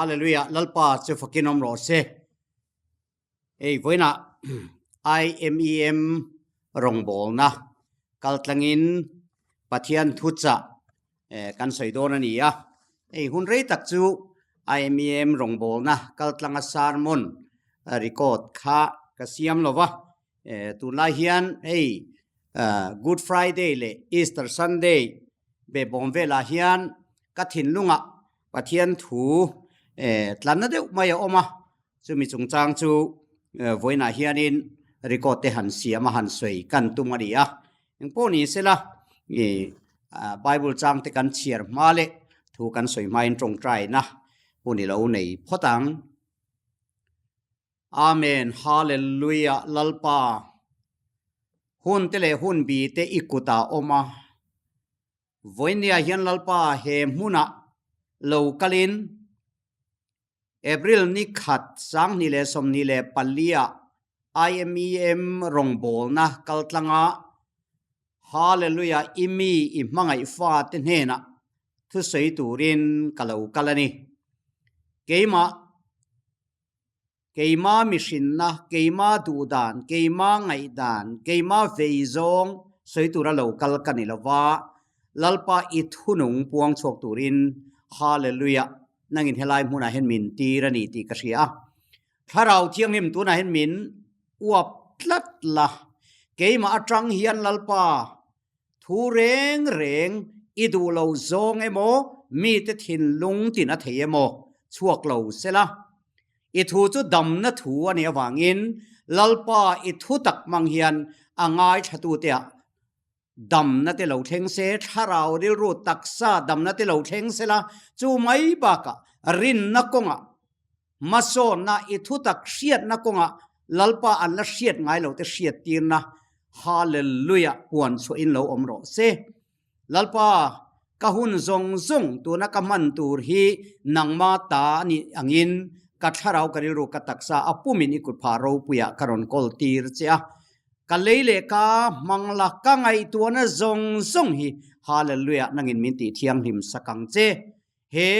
Hallelujah Lalpa chu fakin awm rawh se. Hei vawiinah IMEM rawngbawlna kaltlangin Pathian thuchah kan sawi dawn a ni a. Hei hun rei tak chu IMEM rawngbawlna kaltlanga sermon record kha ka siam lo va. Tunlai hian hei Good Friday leh Easter Sunday behbawm velah hian ka thinlungah Pathian thu tlanna deuh mai a awm a, chumi chungchang chu vawiinah hianin record te han siam a han sawi kan tum a ni a. Engpawh ni sela Bible chang te kan chhiar hma leh thu kan sawi hmain tawngtaina hun i lo nei phawt ang. Amen Hallelujah Lalpa hun te leh hun bi te i kutah awm a. Vawinia hian Lalpa he hmunah lo kalin April ni khat 2024 ah IMEM rawngbawlna kaltlanga Hallelujah i mi i hmangaih fate hnenah thusawi turin ka lo kal a ni. Keimah Keima mihrinna, keima duhdan, keima ngaihdan, keima vei zawng sawi tura lo kal ka ni lova, Lalpa i thunung puang chhuak turin Hallelujah nangin helai hmunah hian min tir a ni tih ka hria a. Thlarau Thianghlim tunah hian min uap tlat la, keimah atang hian Lalpa thu reng reng i duh lo zawng emaw, mite thinlung tin a thei emaw chhuak lo sela. I thu chu damna thu a nih avangin Lalpa i thu tak hmang hian a ngaithlatute-ah damna te lo thleng se, thlarau rilru taksa damna te lo thleng sela, chu mai bakah rinna kawngah hmasawnna i thu tak hriatna kawngah Lalpa an la hriat ngai lo te hriattirna Hallelujah puan chhuahin lo awm rawh se. Lalpa, ka hun zawng zawng tuna ka hman tur hi nangma ta a nih angin ka thlarau ka rilru ka taksa a pumin i kutphah ropuiah ka rawn kawl tir che a. Ka lei leh ka hmang la ka ngaihtuahna zawng zawng hi Hallelujah nangin min tih thianghlim sak ang che. He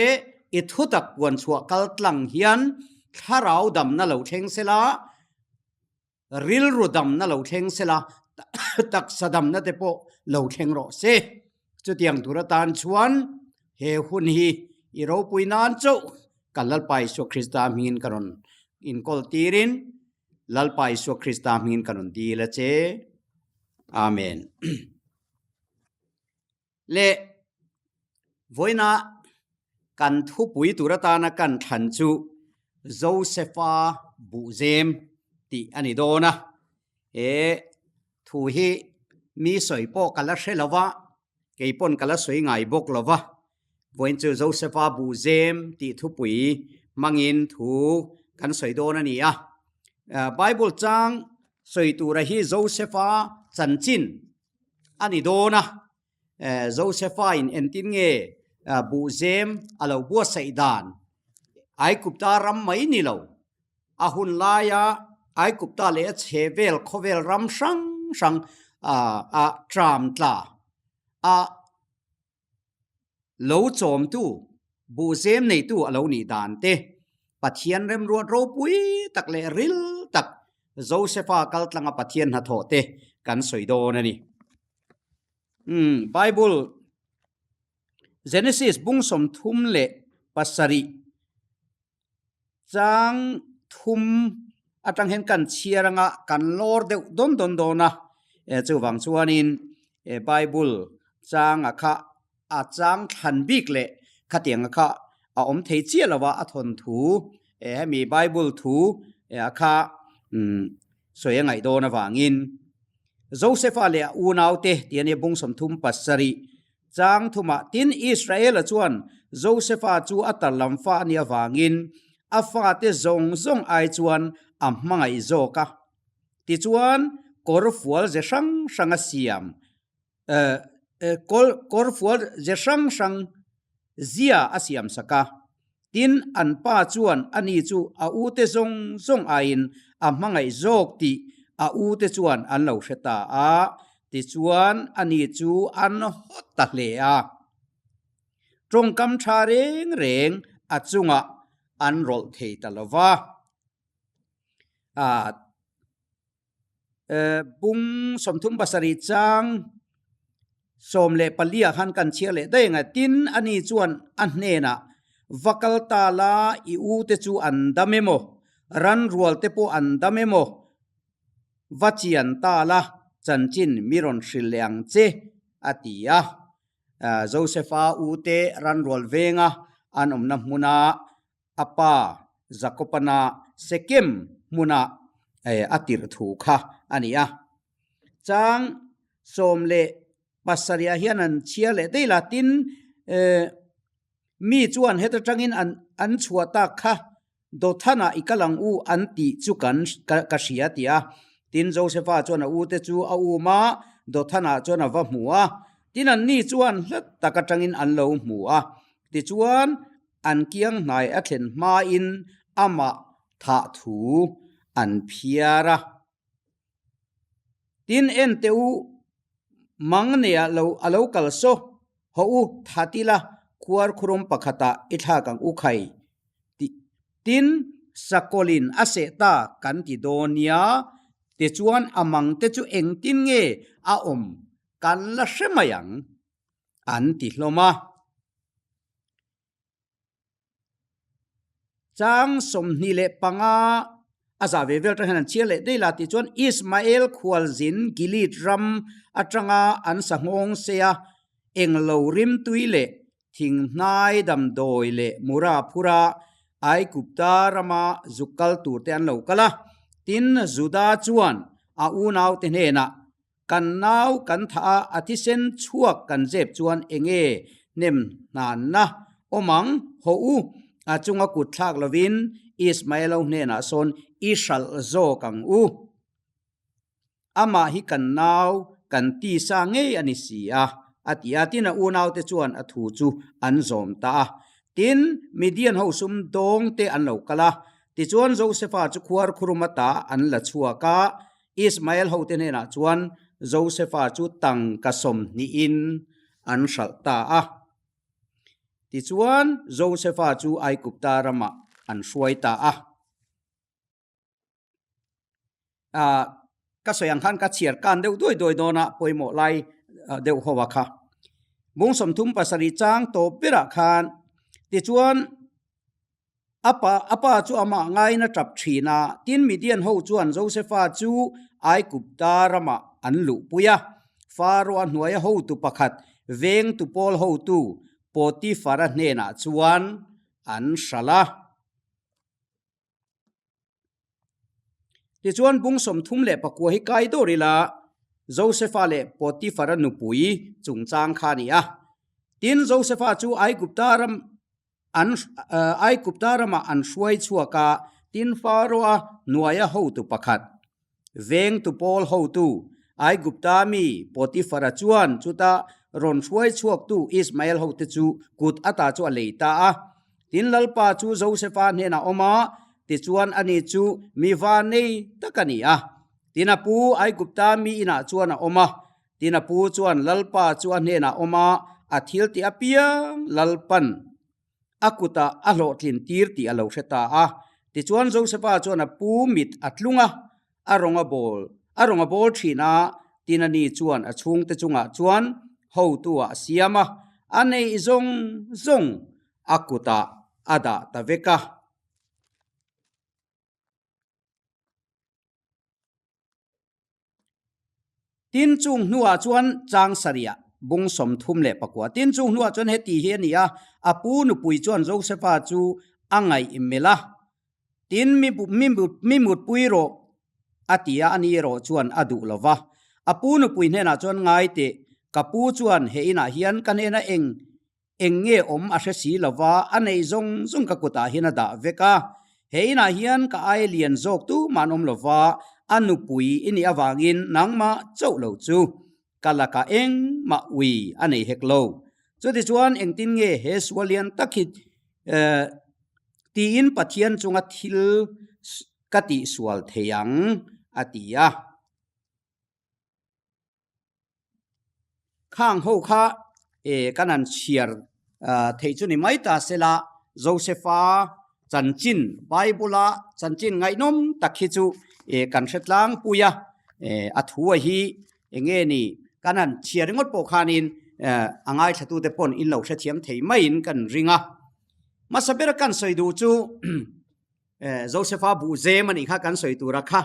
i thutak puan chhuah kal tlang hian thlarau damna lo thleng sela, rilru damna lo thleng sela, taksa damna te pawh lo thleng rawh se. Chutiang tur atan chuan he hun hi i ropui nan chauh ka Lalpa Isua Krista hmingin ka rawn inkawl tirin Lalpa Isua Krista hmingin ka rawn dil a che. Amen. Le vawiina kan thupui tur atana kan thlan chu Josefa Buhzem tih a ni dawn a. He thu hi mi sawi pawh ka la hre lo va, kei pawn ka la sawi ngai bawk lo va. Vawiin chu Josefa Buhzem tih thupui hmangin thu kan sawi dawn a ni a. Bible chang sawi tura hi Josefa chanchin a ni dawn a, Josefa in entin nge buhzem a lo buatsaih dan Aigupta ram mai ni lo, a hun laia Aigupta leh a chhe vel khawvel ram hrang hrang a tram tla a lo chawmtu buhzem neitu a lo nih dan te, Pathian remruat ropui tak leh ril tak Josefa kaltlanga Pathian hnathawh te kan sawi dawn a ni. Umm Bible Genesis bung 37 chang thum atang hian kan chhiar anga kan lawr deuh dawn dawn dawn a, chuvang chuanin Bible changa kha a chang thlan bik leh khatianga kha a awm thei chiah lo a, a thawnthu hemi Bible thu kha sawi a ngaih dawn avangin Josefa leh a unaute tih a nia bung 37 chang thumah tin Israela chuan Josefa chu a tar lam fa a nih avangin a fate zawng zawng ai chuan a hmangaih zawk a. Tichuan kawr fual ze hrang hrang a siam kawr fual ze hrang hrang zia a siam sak a. Tin an pa chuan ani chu a ute zawng zawng aiin a hmangaih zawk tih a ute chuan an lo hre ta a, tichuan ani chu an hawt ta hle a. Tawngkam tha reng reng a chungah an rawlh thei ta lo va. Bung 37 chang 14 ah khan kan chhiar leh daih ang a, tin ani chuan a hnenah va kal ta la i u te chu an dam emaw, ran rual te pawh an dam emaw, va chian ta la chanchin mi rawn hrilh leh ang che a ti a. Josefa u te ran rual venga an awmna hmuna a pa Jakobana Sekem hmuna a tirh thu kha a ni a. Chang 17 ah hian an chhiar leh daih la, tin mi chuan heta tangin an chhuah tak kha Dothanah i kal ang u an tih chu kan ka hria ti a. Tin Josefa chuan a ute chu a um a, Dothanah chuan a va hmu a. Tin anni chuan hlat tak atangin an lo hmu a. Tichuan an kiang hnai a thlen hmain amah thah thu an phiar a. Tin en teh u, mang neia lo a lo kal saw, haw u that ila khuar khurum pakhatah i thlak ang u khai tih. Tin sakawlin a seh ta kan ti dawn nia, tichuan a mang te chu engtin nge a awm kan la hre mai ang an ti hlawm a. Chang 25 a zah ve vel atang hian an chhiar leh daih la tih chuan Ismael khualzin Gilead ram atanga an sanghawng seia englo rimtui leh thinghnai damdawi leh mura phura Aigupta rama zuk kal tur te an lo kal a. Tin, Juda chuan a unaute hnenah Kan nau kan thah a, a thisen chhuak kan zep chuan enge hnem hnanna awm ang? Haw u, a chunga kut thlak lovin Ismael-o hnenah sawn i hralh zawk ang u. Amah hi kan nau, kan tisa ngei a ni si a, a ti a. Tin, a unaute chuan a thu chu an zawm ta a. Tin, Midian ho sum dawngte an lo kal a, tichuan Josefa chu khuar khurum ata an la chhuak a, Ismael hote hnenah chuan Josefa chu tangka sawmhnihin an hralh ta a. Tichuan, Josefa chu Aigupta ramah an hruai ta a. Ka sawi ang khan ka chhiar kan deuh duai duai dawn a, pawimawh lai deuh ho a kha. Bung 37 chang tawp berah khan tichuan A pa, a pa chu amah ngaiin a tap thin a, tin Midian ho chuan Josefa chu Aigupta ramah an luhpui a. Faro-a hnuaia hotu pakhat, vengtu pawl hotu Potifara hnenah chuan an hralh a. Tichuan bung 34 hi kai dawr ila Josefa leh Potifara nupui chungchang kha a ni a. Tin, Josefa chu Aigupta ram an Aigupta ramah an hruai chhuak a, tin Pharaoh-a hnuaia hotu pakhat, vengtu pawl hotu, Aigupta mi Potifara chuan chuta rawn hruai chhuaktu Ismael hote chu kut ata chu a lei ta a. Tin Lalpa chu Josefa hnenah awm a, tichuan ani chu mi va nei tak a ni a. Tin a pu Aigupta mi inah chuan a awm a, Tin a pu chuan Lalpa chu a hnenah awm a, a thil tih apiang Lalpan a kutah a hlawhtlin tir tih a lo hre ta a. Tichuan Josefa chuan a pu mit a tlung a, a rawng a bawl a rawng a bawl thin a, tin ani chuan a chhungte chungah chuan hotu ah a siam a, a neih zawng zawng a kutah a dah ta vek a. Tin chung hnuah chuan chang sarih bung 34. Tin chung hnuah chuan heti hi a ni a, a pu nupui chuan Josefa chu a ngaih melh a, Tin mi mutpui rawh a ti a, ani erawh chuan a duh lo va. A pu nupui hnenah chuan ngai teh, ka pu chuan he inah hian ka hnena eng Eng nge awm a hre si lo va, a neih zawng zawng ka kutah hian a dah vek a. He inah hian ka ai lian zawk tu mah an awm lo va, a nupui i nih avangin nangmah chauh lo chu ka lakah engmah ui a nei hek lo. Chutichuan engtin nge he sual lian tak hi tiin Pathian chunga thil ka tihsual thei ang a ti a. Khang ho kha e kan han chhiar theih chu ni mai ta sela Josefa. Chanchin, Bible-a chanchin ngaihnawm tak hi chu kan hre tlangpui a, a thu a hi eng nge ni kan han chhiar ringawt pawh khanin a ngaithlatute pawn in lo hrethiam thei maiin kan ring a. Hmasa ber kan sawi duh chu Josepha buhzem a nih kha kan sawi tura kha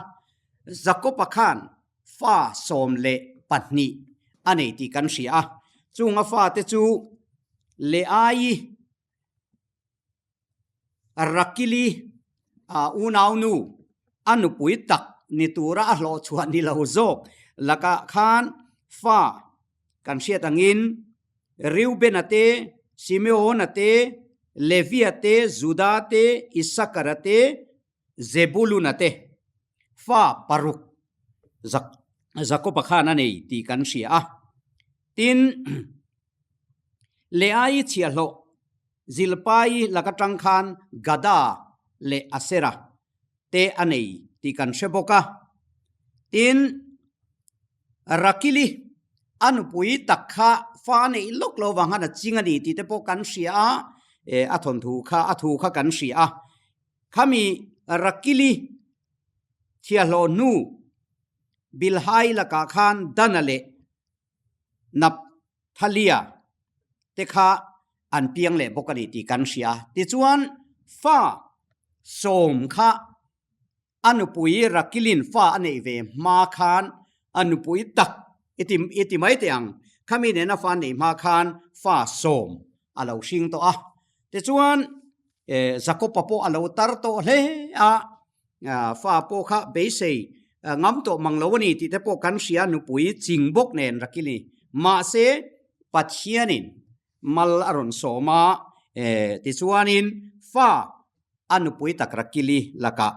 Jakob-a khan fa 12 a nei tih kan hria a, chunga fate chu Leai, Rakili a unaunu a nupui tak ni tura a hlawh chhuah ni lo zawk lakah khan fa kan hriat angin Reuben-a te, Simeon-a te, Levi-a te, Juda te, Isakar-a te, Zebulun-a te fa paruk Jakob-a khan a nei tih kan hria a. Tin, Leai chhiahhlawh Zilpai lak atang khan Gada leh Asera te a nei tih kan hre bawk a. Tin, Rakili a nupui tak kha fa a neih lawk lo vang khan a ching a ni tih te pawh kan hria a, a thawnthu kha, a thu kha kan hria a. Khami Rakili thiahhlawh hnu Bilhai lakah khan Dana leh Naphthalia te kha an piang leh bawk a ni tih kan hria. Tichuan, fa sawm kha a nupui Rakilin fa a neih ve hma khan a nupui tak i ti i ti mai teh ang. Khami nena fa neih hma khan fa sawm a lo hring tawh a. Tichuan, Jakob-a pawh a lo tar tawh hle a, fa pawh kha beisei ngam tawh mang lo a ni tih te pawh kan hria nupui ching bawk nen Rakili. Mahse, Pathianin mal a rawn sawm a, tichuanin fa a nupui tak Rakili lakah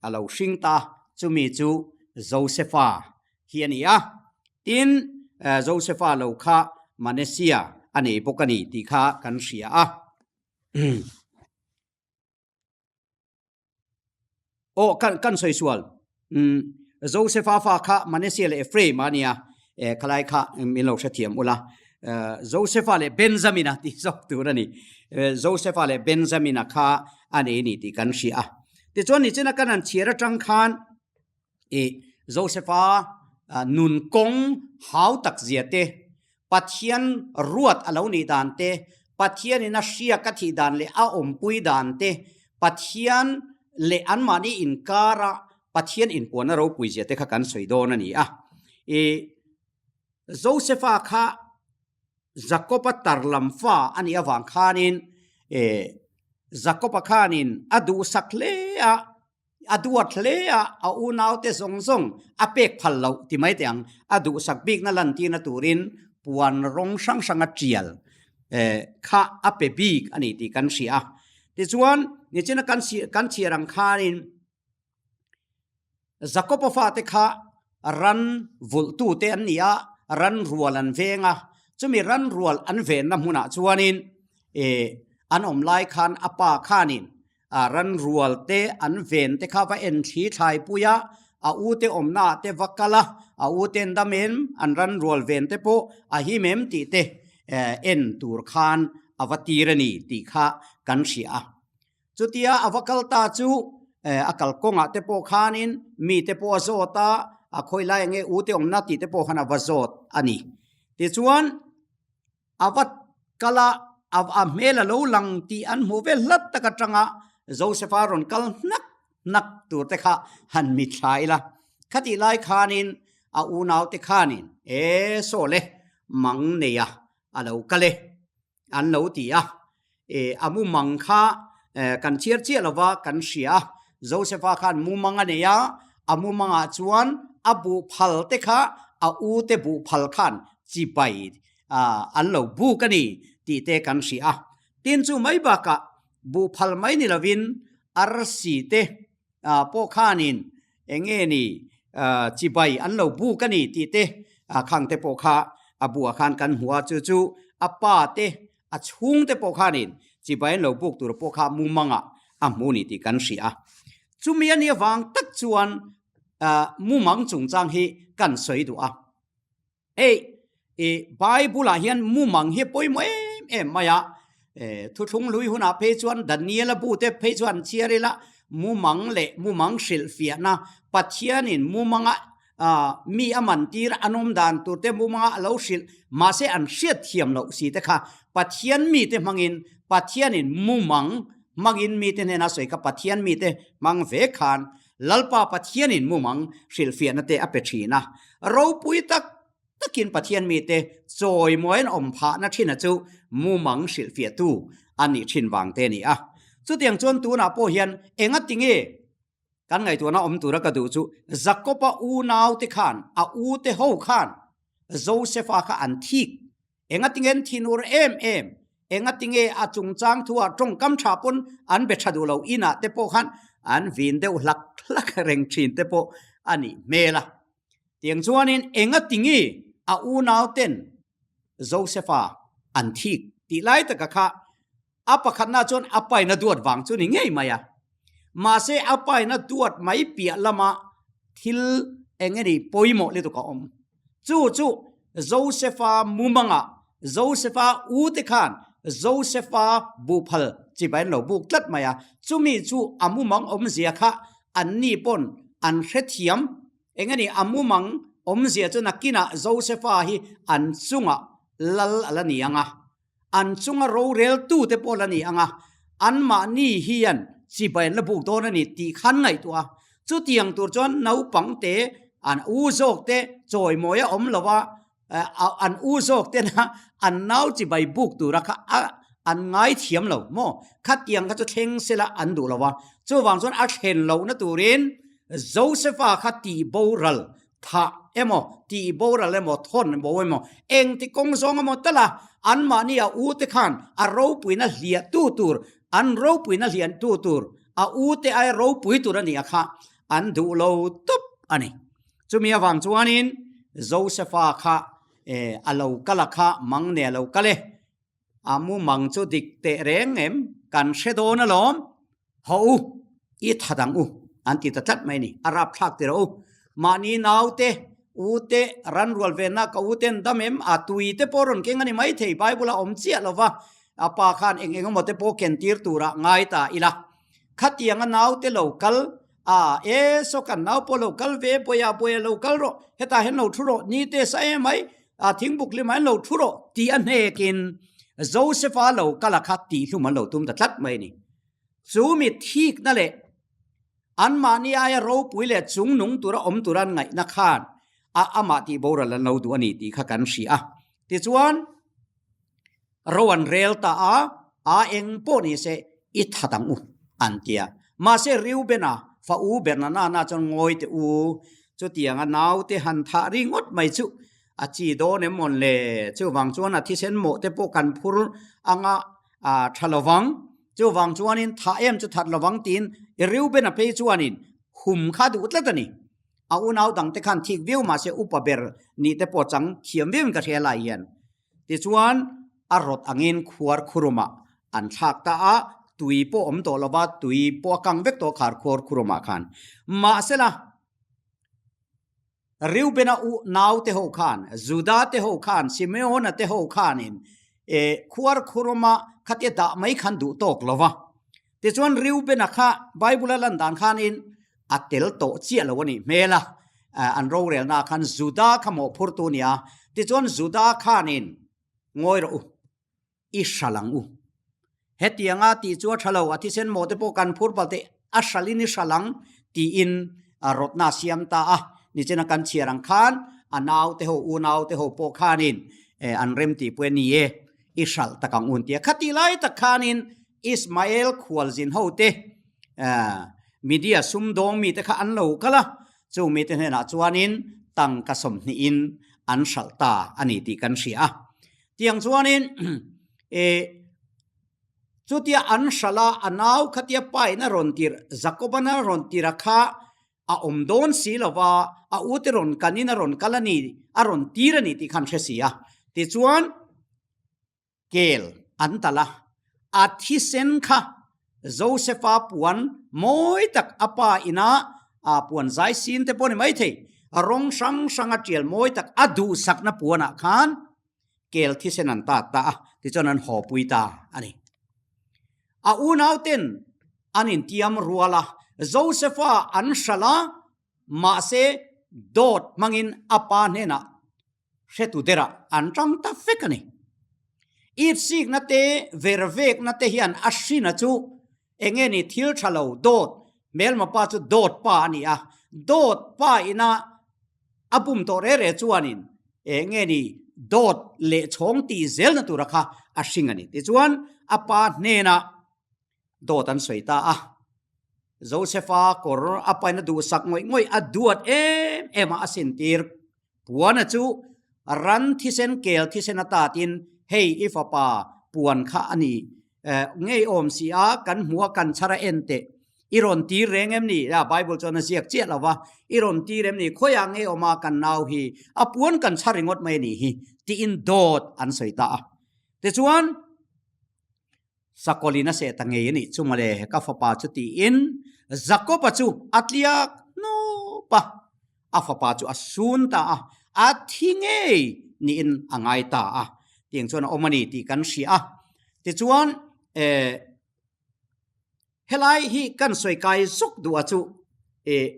a lo hring ta, chumi chu Josefa hi a ni a. Tin, Josefa lo kha Manesia a nei bawk a ni tih kha kan hria a. Aw, kan kan sawi sual. Umm, Josefa fa kha Manasseh leh Ephraim a nia, eh, khalai kha min lo hrethiam ula. Eh, Josefa leh Benjamin-a tih zawk tur a ni. Eh, Josefa leh Benjamin-a kha a nei ni tih kan hria a. Tichuan nichina kan han chhiar atang khan eh, Josefa nun kawng hau tak zia te, Pathian ruat a lo nih dan te, Pathianin a hriak a thih dan leh a awmpui dan te, Pathian leh anmahni inkara Pathian inpuanna ropui zia te kha kan sawi dawn a ni a. I Josefa kha Jakob-a tarlam fa a nih avang khanin Jakob-a khanin a duhsak hle a, A duat hle a, a unaute zawng zawng a pek phal loh ti mai teh ang. A duhsak bikna lantirna turin puan rawng hrang hranga tial kha a pe bik a ni tih kan hria a. Tichuan, nichina kan kan chhiar ang khanin Jakob-a fate kha ran vulhtute an ni a, ran rual an veng a. Chumi ran rual an venna hmunah chuanin an awm lai khan a pa khanin A ran rual te an ven te kha va en thli thlai pui a, a u te awmna ah te va kal a, a u ten dam em, an ran rual ven te pawh a him em tih te en tur khan a va tir a ni tih kha kan hria a. Chutia a va kal ta chu a kalkawngah te pawh khanin mi te pawh a zawt a, a khawi lai enge u te awmna tih te pawh khan a va zawt a ni. Tichuan. A va kal a, a hmel a lo lang tih an hmuh vel hlat tak atanga Josefa rawn kal hnak hnak tur te kha han mitthla ila. Khatih lai khanin a unaute khanin, E saw le, mang nei a, a lo kal e, an lo ti a. E, a mumang kha kan chhiar chiah lova kan hria a. Josefa khan mumang a nei a, a mumangah chuan a buhphal te kha a ute buhphal khan chibai an lo buk a ni tih te kan hria a. Tin chu mai bakah buhphal mai ni lovin arsi te pawh khanin eng nge ni chibai an lo buk a ni tih te khang te pawh kha a buah khan kan hmu a. Chu chu a pa te a chhung te pawh khanin chibai an lo buk tur pawh kha mumangah a hmu ni tih kan hria a. Chumi a nih avang tak chuan mumang chungchang hi kan sawi duh a. Hei, i Bible-ah hian mumang hi pawimawh em em mai a. Thuthlung hlui hunah phei chuan Daniela bu te phei chuan chhiar ila mumang leh mumang hrilhfiahna Pathianin mumanga mi a man tir an awm dan tur te mumanga a lo hrilh mahse an hriat thiam loh si te kha Pathian mite hmangin Pathianin mumang hmangin mite hnena sawi kha Pathian mite hmang ve khan Lalpa Pathianin mumang hrilhfiahna te a pe thin a, ropui tak takin Pathian mite chawimawi an awm phahna thina chu mumang hrilhfiahtu a nih thin vang te a ni a. Chutiang chuan tunah pawh hian enga tinge kan ngaihtuahna awm tura ka duh chu Jakoba unaute khan a ute ho khan Josefa kha an thik Enga tinge an thinur em em? Enga tinge a chungchang thu ah tawngkam tha pawn an be tha duh lo inah te pawh khan an vin deuh hlak hlak reng thin te pawh a nih hmel a. Tiang chuanin enga tinge a unau ten Josefa an thik tih lai taka kha a pakhatna chuan a paina duat vang chu ni ngei mai a. Mahse a paina duat mai piah lama thil eng nge ni pawimawh lutuk a awm. Chu chu Josefa mumangah Josefa u te khan Josefa buhphal chibai an lo buk tlat mai a. Chumi chu a mumang awmzia kha anni pawn an hrethiam. Eng nge ni a mumang awmzia chu nakinah Josefa hi an chungah lal a la ni ang a. An chunga roreltute pawh la ni ang a, anmahni hian chibai an la buk dawn a ni tih khan ngaihtuah a. Chutiang tur chuan naupangte an u zawkte chawimawi a awm lo a, an u zawktena an nau chibai buk tura kha an ngaithiam lo maw? Khatiang kha chu thleng sela an duh lo a. Chuvang chuan a thlen lohna turin Josefa kha tihboral Thah emaw, tih boral emaw, thawn bo emaw, engti kawng zawng emaw tal a, anmahni a u te khan a ropuina hliah tu tur, an ropuina hlian tu tur, a u te aia ropui tur a nih a kha an duh lo tawp a ni. Chumi avang chuanin Josefa kha a lo kal a kha mang ne a lo kal e. A mumang chu dik teh reng em? Kan hre dawn alawm. Haw u, i that ang u, an ti ta tlat mai a ni. A rapthlak ti rawh u. Mahni naute, u te, ran rual venna ka u ten dam em? A tui te pawh rawn keng a ni maithei, Bible a awm chiah lo va, a pa khan eng eng emaw te pawh ken tir turah ngai ta ila. Khatianga naute lo kal, a e saw kan nau pawh lo kal ve, bawiah bawiah lo kal rawh, hetah hian lo thu rawh, ni te sa em mai, a thingbuk limah hian lo thu rawh tih a hnekin Joseph-a lo kal a kha tihhlum an lo tum ta tlat mai a ni. Chu mi thikna leh anmahni aia ropui leh chungnung tura awm tura an ngaihna khan a amah tih boral an lo duh a ni tih kha kan hria a. Tichuan, ro an rel ta a, a eng pawh ni se i that ang u an ti a. Mahse Reubena fa u Bernanana chuan ngawi teh u, chutianga naute han thah ringawt mai chu a chi dawn em mawn le, chuvang chuan a thisen mawh te pawh kan phur anga a tha lovang, chuvang chuanin thah em chu that lovang tiin Reubena phei chuanin hum kha duh tlat a ni. A unau dangte khan thik viau mahse upa ber nih te pawh chang thiam viauin ka hria lai hian. Tichuan, a rawt angin khuar khurumah an thlak ta a, tui pawh awm tawh lova, tui pawh a kang vek tawh khar khuar khurumah khan. Mahsela, Reubena u naute ho khan, Juda te ho khan, Simeona te ho khanin e khuar khuruma khatia dah mai khan duh tawk lova. Tichuan Reubena kha Bible a lan dan khanin a tel tawh chiah lo a nih hmel a, an rorelna khan Juda kha mawhphurtu a ni a, tichuan Juda khanin ngawi rawh u, i hral ang u. Hetianga tih chu a tha lo, a thisen mawh te pawh kan phur palh te a hralin i hral ang tiin rawtna a siam ta a, nichina kan chhiar ang khan a naute ho, unaute ho pawh khanin an rem tih pawh a ni e, i hralh tak ang u an ti a. Khatih lai tak khanin Ismael khualzin hote media sumdawng mite kha an lo kal a, chu mite hnenah chuanin tangka sawmhnihin an hralh ta a ni tih kan hria a. Tiang chuanin chutia an hralh a, a nau khatia pain a rawn tirh, Jakoban a rawn tirh a kha a awm dawn si lova, a ute rawn kanin a rawn kal a ni, a rawn tir a ni tih kha an hre si a. Tichuan. Kel an talh a, a thisen kha Josefa puan mawi tak a pa ina a puan zai sin te pawh ni maithei, rawng hrang hranga tial mawi tak a duhsakna puanah khan kel thisen an tat ta a, tichuan an hawpui ta a ni. A unauten an intiam rual a, Josefa an hralh a, mahse dawt hmangin a pa hnenah hretu derah an tang ta vek a ni. Itsikna te, vervekna te hian a hrina chu enge ni thil tha lo dawt, hmelma pa chu dawt pa a ni a, dawt pa ina a bum tawh re re chuanin enge ni dawt leh chhawng tih zelna tura kha a hring a ni. Tichuan a pa hnenah dawt an sawi ta a, Josefa kawr a paina duhsak ngawih ngawih a duat em em a a sintir. Puana chu ran thisen kel thisen a tatin hei i fapa puan kha a ni ngei awm si a, kan hmu a kan chhar a en teh. I rawn tir reng em ni? A Bible chuan a ziak chiah lo va, I rawn tir em ni? Khawiah ngei awm a kan nau hi a puan kan chhar ringawt mai a nih hi tiin dawt an sawi ta a. Tichuan. Sakawlin a seh ta ngei a nih chu mawle, ka fapa chu tiin Jakob-a chu a tliak hnawp a, a fapa chu a sun ta a, a thi ngei niin a ngai ta a, tiang chuan a awm a ni tih kan hria a. Tichuan, eh, helai hi kan sawi kai zuk duh a chu, eh,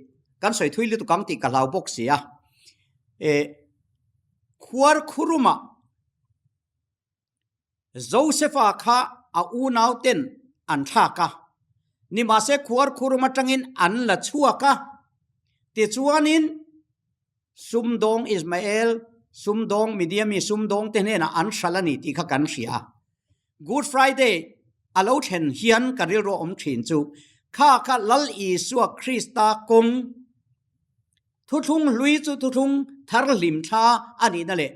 kan sawi thui lutuk ang tih ka hlau bawk si a, eh, khuarkhurumah, Josefa kha a unauten an thlak a, nimahse khuarkhurum atangin an la chhuak a. Tichuanin sumdawng Ismael, sumdawng Midiami sumdawngte hnenah an hralh a ni tih kha kan hria. Good Friday a lo thlen hian ka rilru a awm thin chu kha kha Lal Isua Krista kawng Thuthlung hlui chu thuthlung thar hlim thla a nihna leh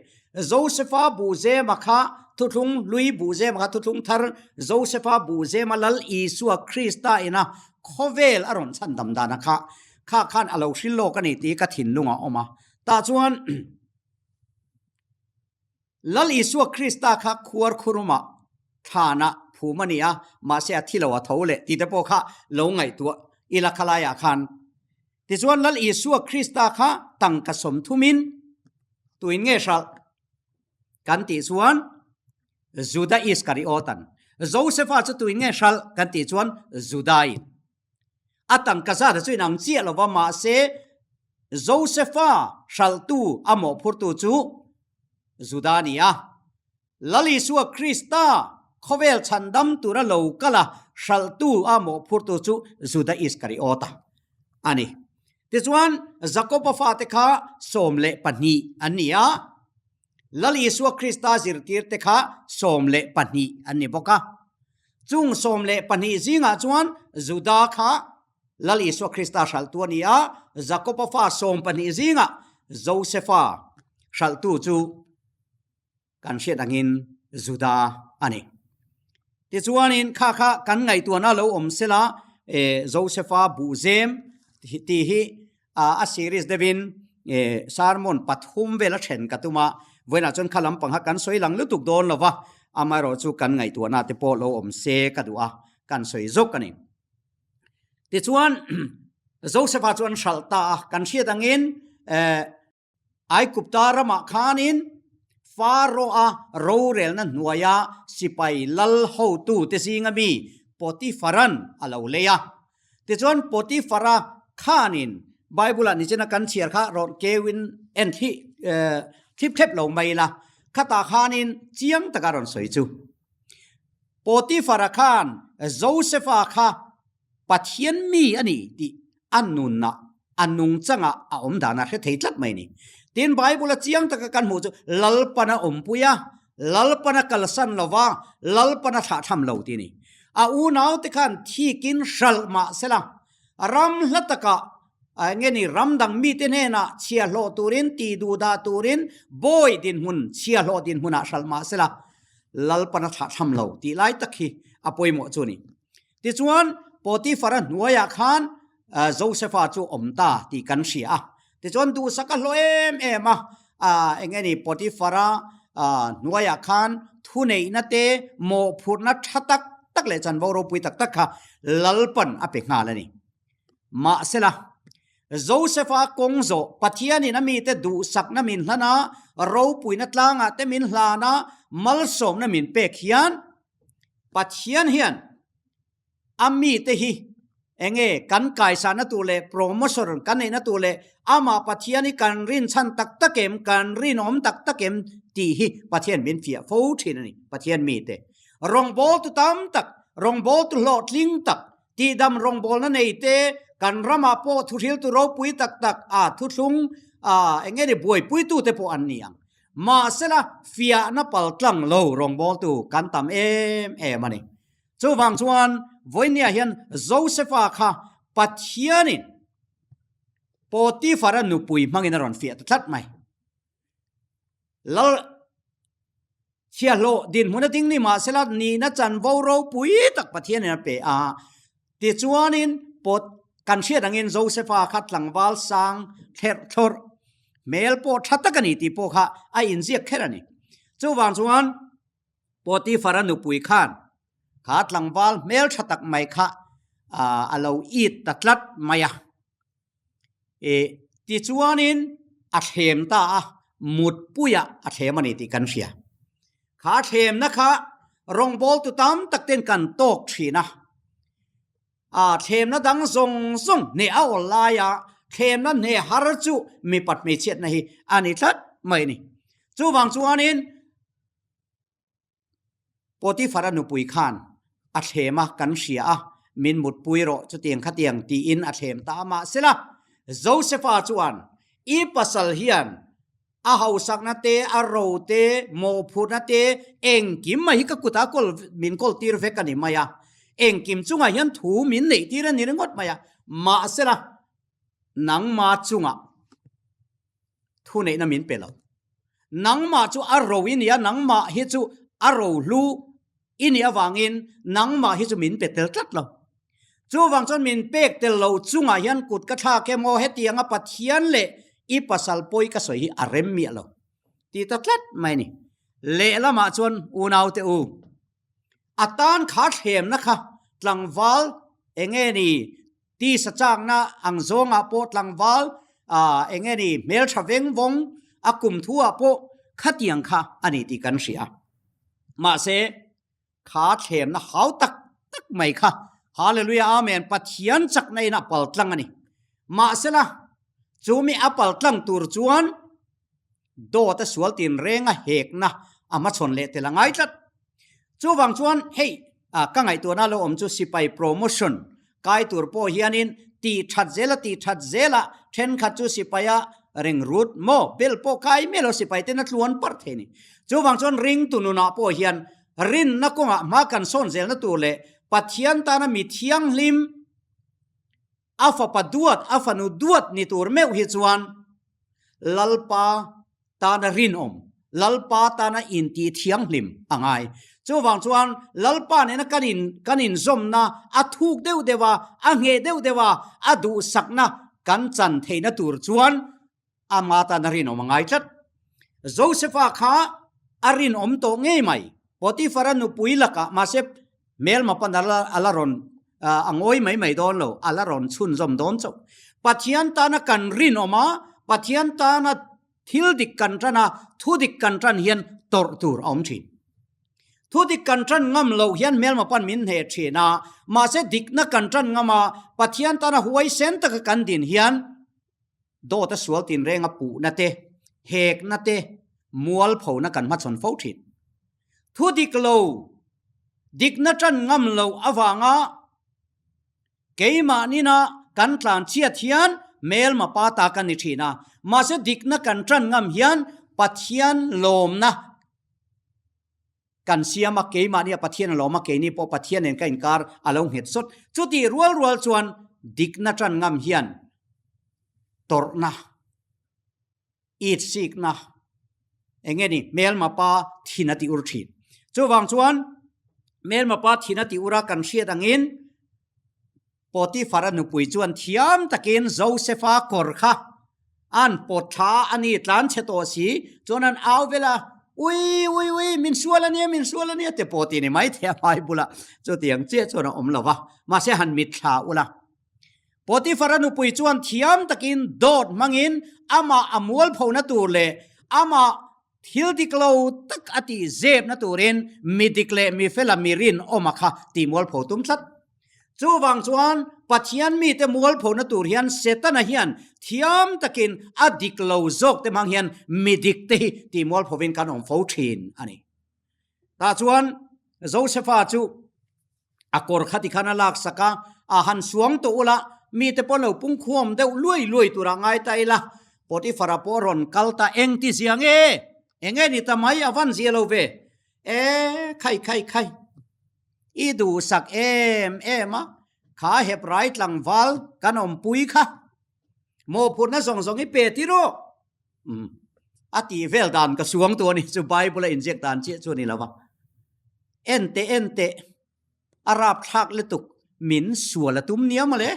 Josefa buhzema kha thuthlung hlui buhzema kha thuthlung thar Josefa buhzema Lal Isua Krista ina khawvel a rawn chhan dam dana kha kha khan a lo hril lawk a ni tih ka thinlung a awm a. Tah chuan Lal Isua Krista kha khuar khurumah thlanah phum a ni a, mahse a thi lo a tho leh tih te pawh kha lo ngaihtuah ila khalaiah khan. Tichuan Lal Isua Krista kha tangka sawmthumin tuin nge hralh kan tih chuan Juda Iskariotan. Josefa chu tuin nge hralh kan tih chuan Judain. A tangka zat chu inang chiah lova mahse Josefa hralhtu a mawhphurtu chu Juda a ni a. Lal Isua Krista khawvel chhandam tura lo kal a hralhtu a mawhphurtu chu Juda Iskariota a ni. Tichuan Jakoba fate kha 12 an ni a, Lal Isua Krista zirtirte kha 12 an ni bawk a. Chung 12 zingah chuan Juda kha Lal Isua Krista hralhtu a ni a, Jakoba fa 12 zingah Josefa hralhtu chu kan hriat angin Juda a ni. Tichuanin kha kha kan ngaihtuahna lo awm sela Josefa buhzem tih hi a series deuhin sermon pathum vel a then ka tum a, vawiinah chuan kha lampang kha kan sawi lang lutuk dawn lo va, amaherawh chu kan ngaihtuahna te pawh lo awm se ka duh a, kan sawi zawk a ni. Tichuan Josefa chu an hralh ta a, kan hriat angin Aigupta ramah khanin Pharaoh-a rorelna hnuaia sipai lal hotute zinga mi Potiphar-a'n a lo lei a. Tichuan Potiphar-a khanin Bible-ah nichina kan chhiar kha rawn keuin en thli thlip thlep lo mai ila, khatah khanin chiang taka rawn sawi chu. Potiphar-a khan Joseph-a kha Pathian mi a ni tih a nunah, a nungchangah a awm dan a hre thei tlat mai a ni. Tin, Bible-a chiang taka kan hmuh chu Lalpan a awmpui a, Lalpan a kalsan lo va, Lalpan a thlahthlam lo tih a ni. A unaute khan thikin hralh mah sela, ram hla takah eng nge ni ram dang mite hnenah chhiahhlawh turin, tihduhdah turin bawi dinhmun, chhiahhlawh dinhmunah hralh mah sela, Lalpan a thlahthlam lo tih lai tak hi a pawimawh chu a ni. Tichuan, Potifara hnuaiah khan Josefa chu awm ta tih kan hria a. Tichuan, duhsak a hlawh em em a, eng nge ni, Potifara hnuaiah khan thuneihna te, mawhphurhna tha tak tak leh chanvo ropui tak tak kha Lalpan a pe nghal a ni. Mahsela, Josefa kawng zawh Pathianin a mite duhsakna min hlan a, ropuina tlangah te min hlan a, malsawmna min pek hian Pathian hian. A mite hi enge kan kaisana tur leh promotion kan neihna tur leh amah Pathian hi kan rinchhan tak tak em, kan rinawm tak tak em tih hi Pathian min fiah fo thin a ni. Pathian mite rawngbawltu tam tak, rawngbawltu hlawhtling tak, tihdam rawngbawlna nei te, kan ramah pawh thuhriltu ropui tak tak a thuthlung a enge ni buaipuitute pawh an ni ang. Mahsela fiahna paltlang lo rawngbawltu kan tam em em a ni. Chuvang chuan vawinia hian Josefa kha Pathianin Potifara nupui hmangin a rawn fiah ta tlat mai. Lal chhiahhlawh dinhmun a ding ni mahsela nihna chanvo ropui tak Pathianin a pe a. Tichuanin Pot kan hriat angin Josefa kha tlangval sang thlerh thlawrh hmel pawh tha tak a ni tih pawh kha a inziak kher a ni. Chuvang chuan Potifara nupui khan kha tlangval hmel tha tak mai kha a lo it ta tlat mai a. E, tichuanin a thlem ta a, mutpuiah a thlem a ni tih kan hria. Kha thlemna kha rawngbawltu tam tak ten kan tawk thin a. A thlemna dang zawng zawng hneh a awl laia thlemna hneh har chu mipat hmeichhiatna hi a ni tlat mai a ni. Chuvang chuanin Potifara nupui khan a thlem a, kan hria a, min mutpui rawh chutiang khatiang tiin a thlem ta a. Mahsela, Josefa chuan i pasal hian a hausakna te, a ro te, mawhphurhna te, engkim mai hi ka kutah kawl min kawl tir vek a ni mai a. Engkim chungah hian thu min neih tir a ni ringawt mai a. Mahsela, nangma chungah thuneihna min pe lo. Nangmah chu a ro i nia, nangmah hi chu a ro hlu i nih avangin nangmah hi chu min pe tel tlat lo. Chuvang chuan min pek tel lo chungah hian kut ka thlak em aw, hetianga Pathian leh i pasal pawi ka sawi hi a rem miah lo ti ta tlat mai a ni. Lehlamah chuan unaute u, a tan kha thlemna kha tlangval enge ni Tisa chakna ang zawngah pawh tlangval eng nge ni hmeltha veng vawng a kum thuah pawh khatiang kha a ni tih kan hria. Mahse, kha thlemna hau tak tak mai kha Hallelujah Amen Pathian chakna in a paltlang a ni. Mahsela, chumi a paltlang tur chuan dawt a sual tinreng a hekna a hmachhawn leh tel a ngai tlat. Chuvang chuan hei ka ngaihtuahna lo awm chu sipai promotion kai tur pawh hianin tih that zela tih that zela thenkhat chu sipaia ring rut maw bel pawh kai miah lo sipai ten a tluan parh thei a ni. Chuvang chuan ringtu nunah pawh hian rinna kawngah hma kan sawn zelna tur leh Pathian tana mi thianghlim A fapa duat, a fanu duat ni tur meuh hi chuan Lalpa tana rinawm, Lalpa tana intih thianghlim a ngai. Chuvang chuan Lalpa nena kan in kan inzawmna a thuk deuh deuh a, a ngheh deuh deuh a, a duhsakna kan chan theihna tur chuan ama tana rinawm a ngai tlat. Josefa kha a rinawm tawh ngei mai. Potifara nupui lakah mahse hmelma pan a la rawn a ngawi mai mai dawn lo, a la rawn chhunzawm dawn chauh. Pathian tana kan rinawm a, Pathian tana thil dik kan tan a, thu dik kan tan hian tawrh tur a awm thin. Thu dik kan tan ngam loh hian hmelma pan min hneh thin a, mahse dikna kan tan ngam a, Pathian tana huaisen taka kan din hian Dawt a sual tinreng a puhna te, hekna te, mualphona kan hmachhawn fo thin. Thu dik lo, dikna tan ngam lo avanga keimahnina kan tlan chhiat hian hmelma pa ta kan ni thin a, mahse dikna kan tan ngam hian Pathian lawmna kan siam a, keimahni a Pathian a lawm a, keini pawh Pathian nen ka inkar a lo nghet sawt. Chutih rual rual chuan dikna tan ngam hian tawrhna, itsikna, eng nge ni, hmelma pa thin a ti ur thin. Chuvang chuan hmelma pa thin a ti ur a kan hriat angin Potifara nupui chuan thiam takin Josefa kawr kha an pawt thla a, a ni tlan chhe tawh si chuan an au vel a, Ui, ui, ui, min sual a nia, min sual a nia te pawh ti ni mai thei a hmai bulah chutiang chiah chuan a awm lo va, mahse han mit thla ula. Potifara nupui chuan thiam takin dawt hmangin amah a mualphona tur leh amah thil dik lo tak a tih zepna turin mi dik leh mi fela mi rinawma kha tih mualpho tum tlat. Chuvang chuan Pathian mite mualphona tur hian Setana hian thiam takin a dik lo zawk te hmang hian mi dik te hi tih mualphovin kan awm fo thin a ni. Tah chuan Josefa chu a kawr kha tikhan a laksak a, a han suang tawh ula, mite pawh lo pungkhuam deuh luai luai turah ngai ta ila, Potifara pawh a rawn kal ta eng ti zia nge? Enge ni ta mai a van zia lo ve? E khai khai khai! I duhsak em em a, kha Hebrai tlangval kan awmpui kha mawhphurhna zawng zawng i pe ti rawh. Umm a tih vel dan ka suang tu a ni chu Bible a inziak dan chiah chu a ni lo va. En teh en teh a rapthlak lutuk min sual a tum nia mawle.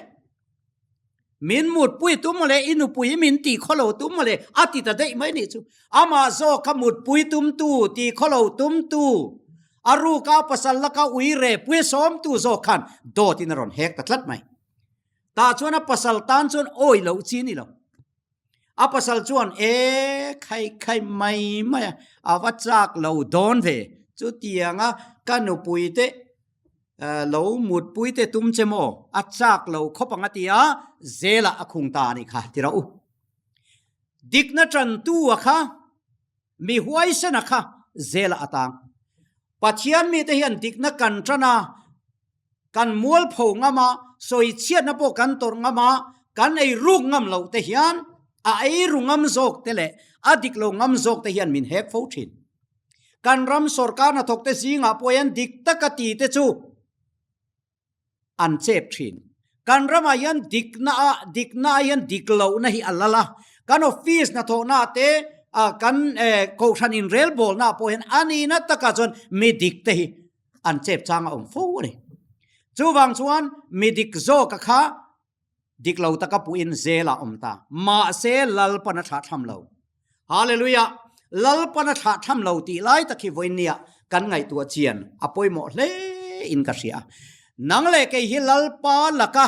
Min mutpui tum mawle i nupui min tih khaw lo tum mawle a ti ta daih mai nih chu. Amah zawk kha mutpui tumtu tih khaw lo tumtu a ruka pasal laka ui re pui sawmtu zawk khan dawt in a rawn hek ta tlat mai. Tah chuan a pasal tan chuan awi loh chi a ni lo. A pasal chuan e khai khai mai mai a, a va chak lo dawn ve. Chutianga ka nupui te lo mutpui te tum che maw? A chak lo khawp ang a ti a, zelah a khung ta a nih kha ti rawh u. Dikna tantu a kha, mi huaisen a kha zelah a tang. Pathian mite hian dikna kan tan a, Kan mualpho ngam a, sawichhiatna pawh kan tawrh ngam a, kan ei ruk ngam loh te hian a ei ru ngam zawk te leh a dik lo ngam zawk te hian min hek fo thin. Kan ram sorkar hnathawk te zingah pawh hian dik taka ti te chu an chep thin. Kan ramah hian dikna a dikna ah hian dik lohna hi a lal a, kan office hnathawhna te kan kohhran inrelbawlna ah pawh hian a nihna takah chuan mi dik te hi an chep chang a awm fo a ni. Chuvang chuan mi dik zawka kha dik lo taka puhin zel a awm ta. Mahse Lalpan a thlah tham lo. Hallelujah! Lalpan a thlah tham lo tih lai tak hi vawinia kan ngaihtuah chian a pawimawh hle in ka hria. Nang leh kei hi Lalpa laka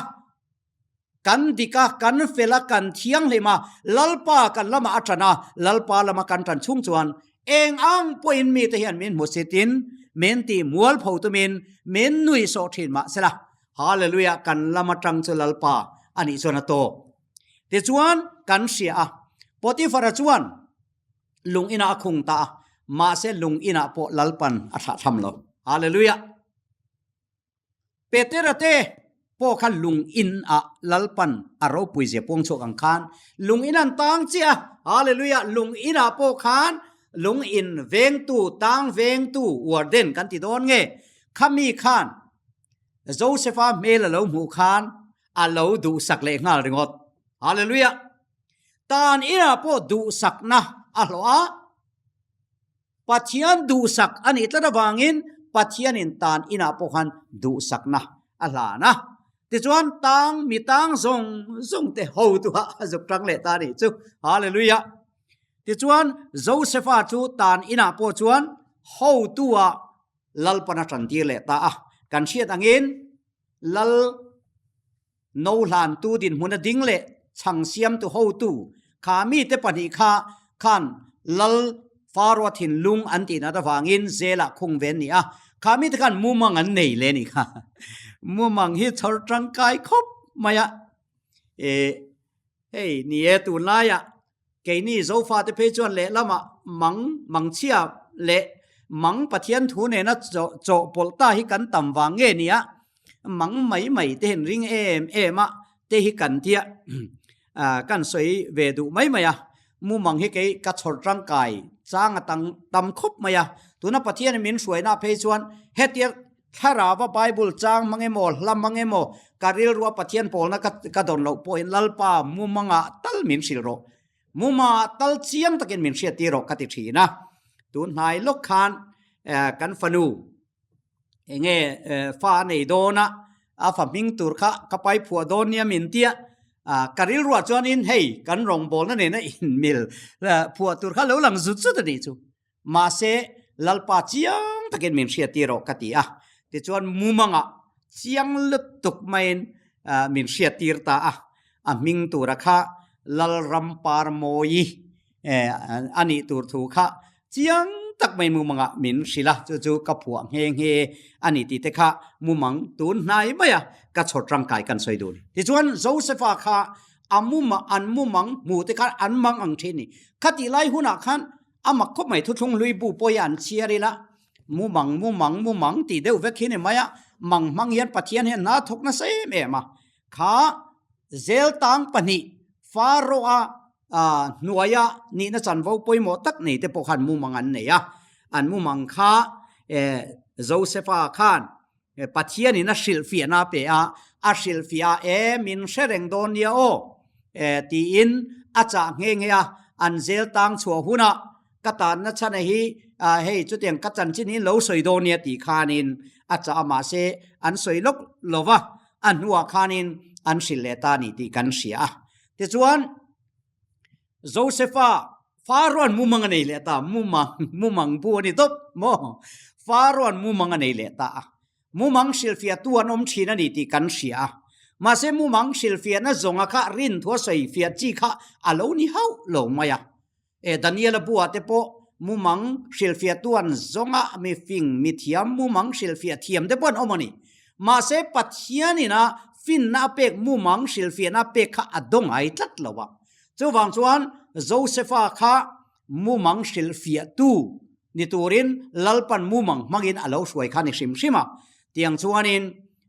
Kan dik a, kan fel a, kan thianghlim a, Lalpa kan lamah a tan a, Lalpa lama kan tan chhung chuan eng ang pawhin mite hian min hmusitin, min tih mualpho tumin min nui sawh thin mah sela, Hallelujah, kan lama tang chu Lalpa a nih chuan a tawk. Tichuan, kan hria a, Potiphar-a chuan lung inah a khung ta a, mahse lung inah pawh Lalpan a thlah tham lo. Hallelujah! Petera te pawh kha lung in ah Lalpan a ropui zia puang chhuak ang khan lung in an tang chiah a, Hallelujah, lung in ah pawh khan lung in vengtu, tang vengtu, warden kan ti dawn nge, khami khan Josepha hmel a lo hmuh khan a lo duhsak leh nghal ringawt, Hallelujah, tan in ah pawh duhsakna a hlawh a, Pathian duhsak a nih tlat avangin Pathianin tan inah pawh khan duhsakna a hlan a. Tichuan tang mi tang zawng zawng te hotu ah a zuk tang leh ta a nih chu. Hallelujah! Tichuan Josepha chu tan inah pawh chuan hotu ah Lalpan a tantir leh ta a. Kan hriat angin Lal No hlantu dinhmun a ding leh chhang siamtu hotu kha mite pahnih kha khan Lal Faroa thinlung an tih nat avangin zelah khung ve an ni a, kha mite khan mumang an nei le ni kha. Mumang hi chhawr tangkai khawp mai a. E, hei ni e tunlaiah keini Zofate phei chuan lehlamah mang mangchhia leh mang Pathian thu nena chawhpawlh ta hi kan tam vang nge nia mang mai mai te hian ring em em a te hi kan tia kan sawi ve duh mai mai a mumang hi kei ka chhawr tangkai chang a tang tam khawp mai a tuna Pathian in min hruaina phei chuan hetia Thlarauva Bible chang hmang emaw, hla hmang emaw, ka rilrua Pathian pawlna ka ka dawn loh pawhin Lalpa mumangah tal min hrilh rawh. Mumangah tal chiang takin min hriattir rawh ka ti thin a. Tun hnai lawk khan kan fanu enge fa a nei dawn a, a fa hming tur kha ka pai phuah dawn nia min tia. Ka rilruah chuanin hei kan rawngbawlna nena inmil phuah tur kha lo lang zut zut a nih chu. Mahse, Lalpa chiang takin min hriattir rawh ka ti a. Tichuan mumangah chiang lutuk maiin min hriattir ta a. A hming tura kha Lalrampar Mawi a nih tur thu kha chiang tak mai mumanga min hrilh a, chu chu ka phuah nghe nghe a ni tih te kha mumang tun hnai mai a ka chhawr tangkai kan sawi dun. Tichuan Josepha kha a muma an mumang hmu te khan an mang ang thin ni. Khatih lai hunah khan a mak khawp mai thuthlung hlui bu pawh hi an chhiar ila mumang mumang mumang tih deuh vek hi ni mai a, mang hmang hian Pathian hian hna thawk nasa em em a. Kha zel tang pahnih Pharaoh-a hnuaia nihna chanvo pawimawh tak nei te pawh khan mumang an nei a. An mumang kha Josepha khan Pathianin a hrilhfiahna a pe a, a hrilhfiah a, E, min hre reng dawn nia aw, tiin a chah nghe nghe a. An zel tang chhuah hunah ka tanna chhana hi hei chutiang ka chanchin hi lo sawi dawn nia tih khanin a chah a, mahse an sawi lawk lo va, a hnuah khanin an hrilh leh ta a ni tih kan hria a. Tichuan, Josepha Pharaoh-an mumang a nei leh ta, mumang, mumang bu a ni tawp maw? Pharaoh-an mumang a nei leh ta a, mumang hrilhfiahtu an awm thin a ni tih kan hria a, mahse mumang hrilhfiahna zawnga kha rinthua sawifiah chi kha a lo ni hauh lo mai a. E Daniela buah te pawh mumang hrilhfiah tuan zawnga mi fing, mi thiam mumang hrilhfiah thiam te pawh an awm a ni. Mahse Pathianin a finna a pek mumang hrilhfiahna a pek kha a dawng ai tlat lo a. Chuvang chuan Josepha kha mumang hrilhfiah tu ni turin Lalpan mumang hmangin a lo hruai kha ni hrim hrim a. Tiang chuanin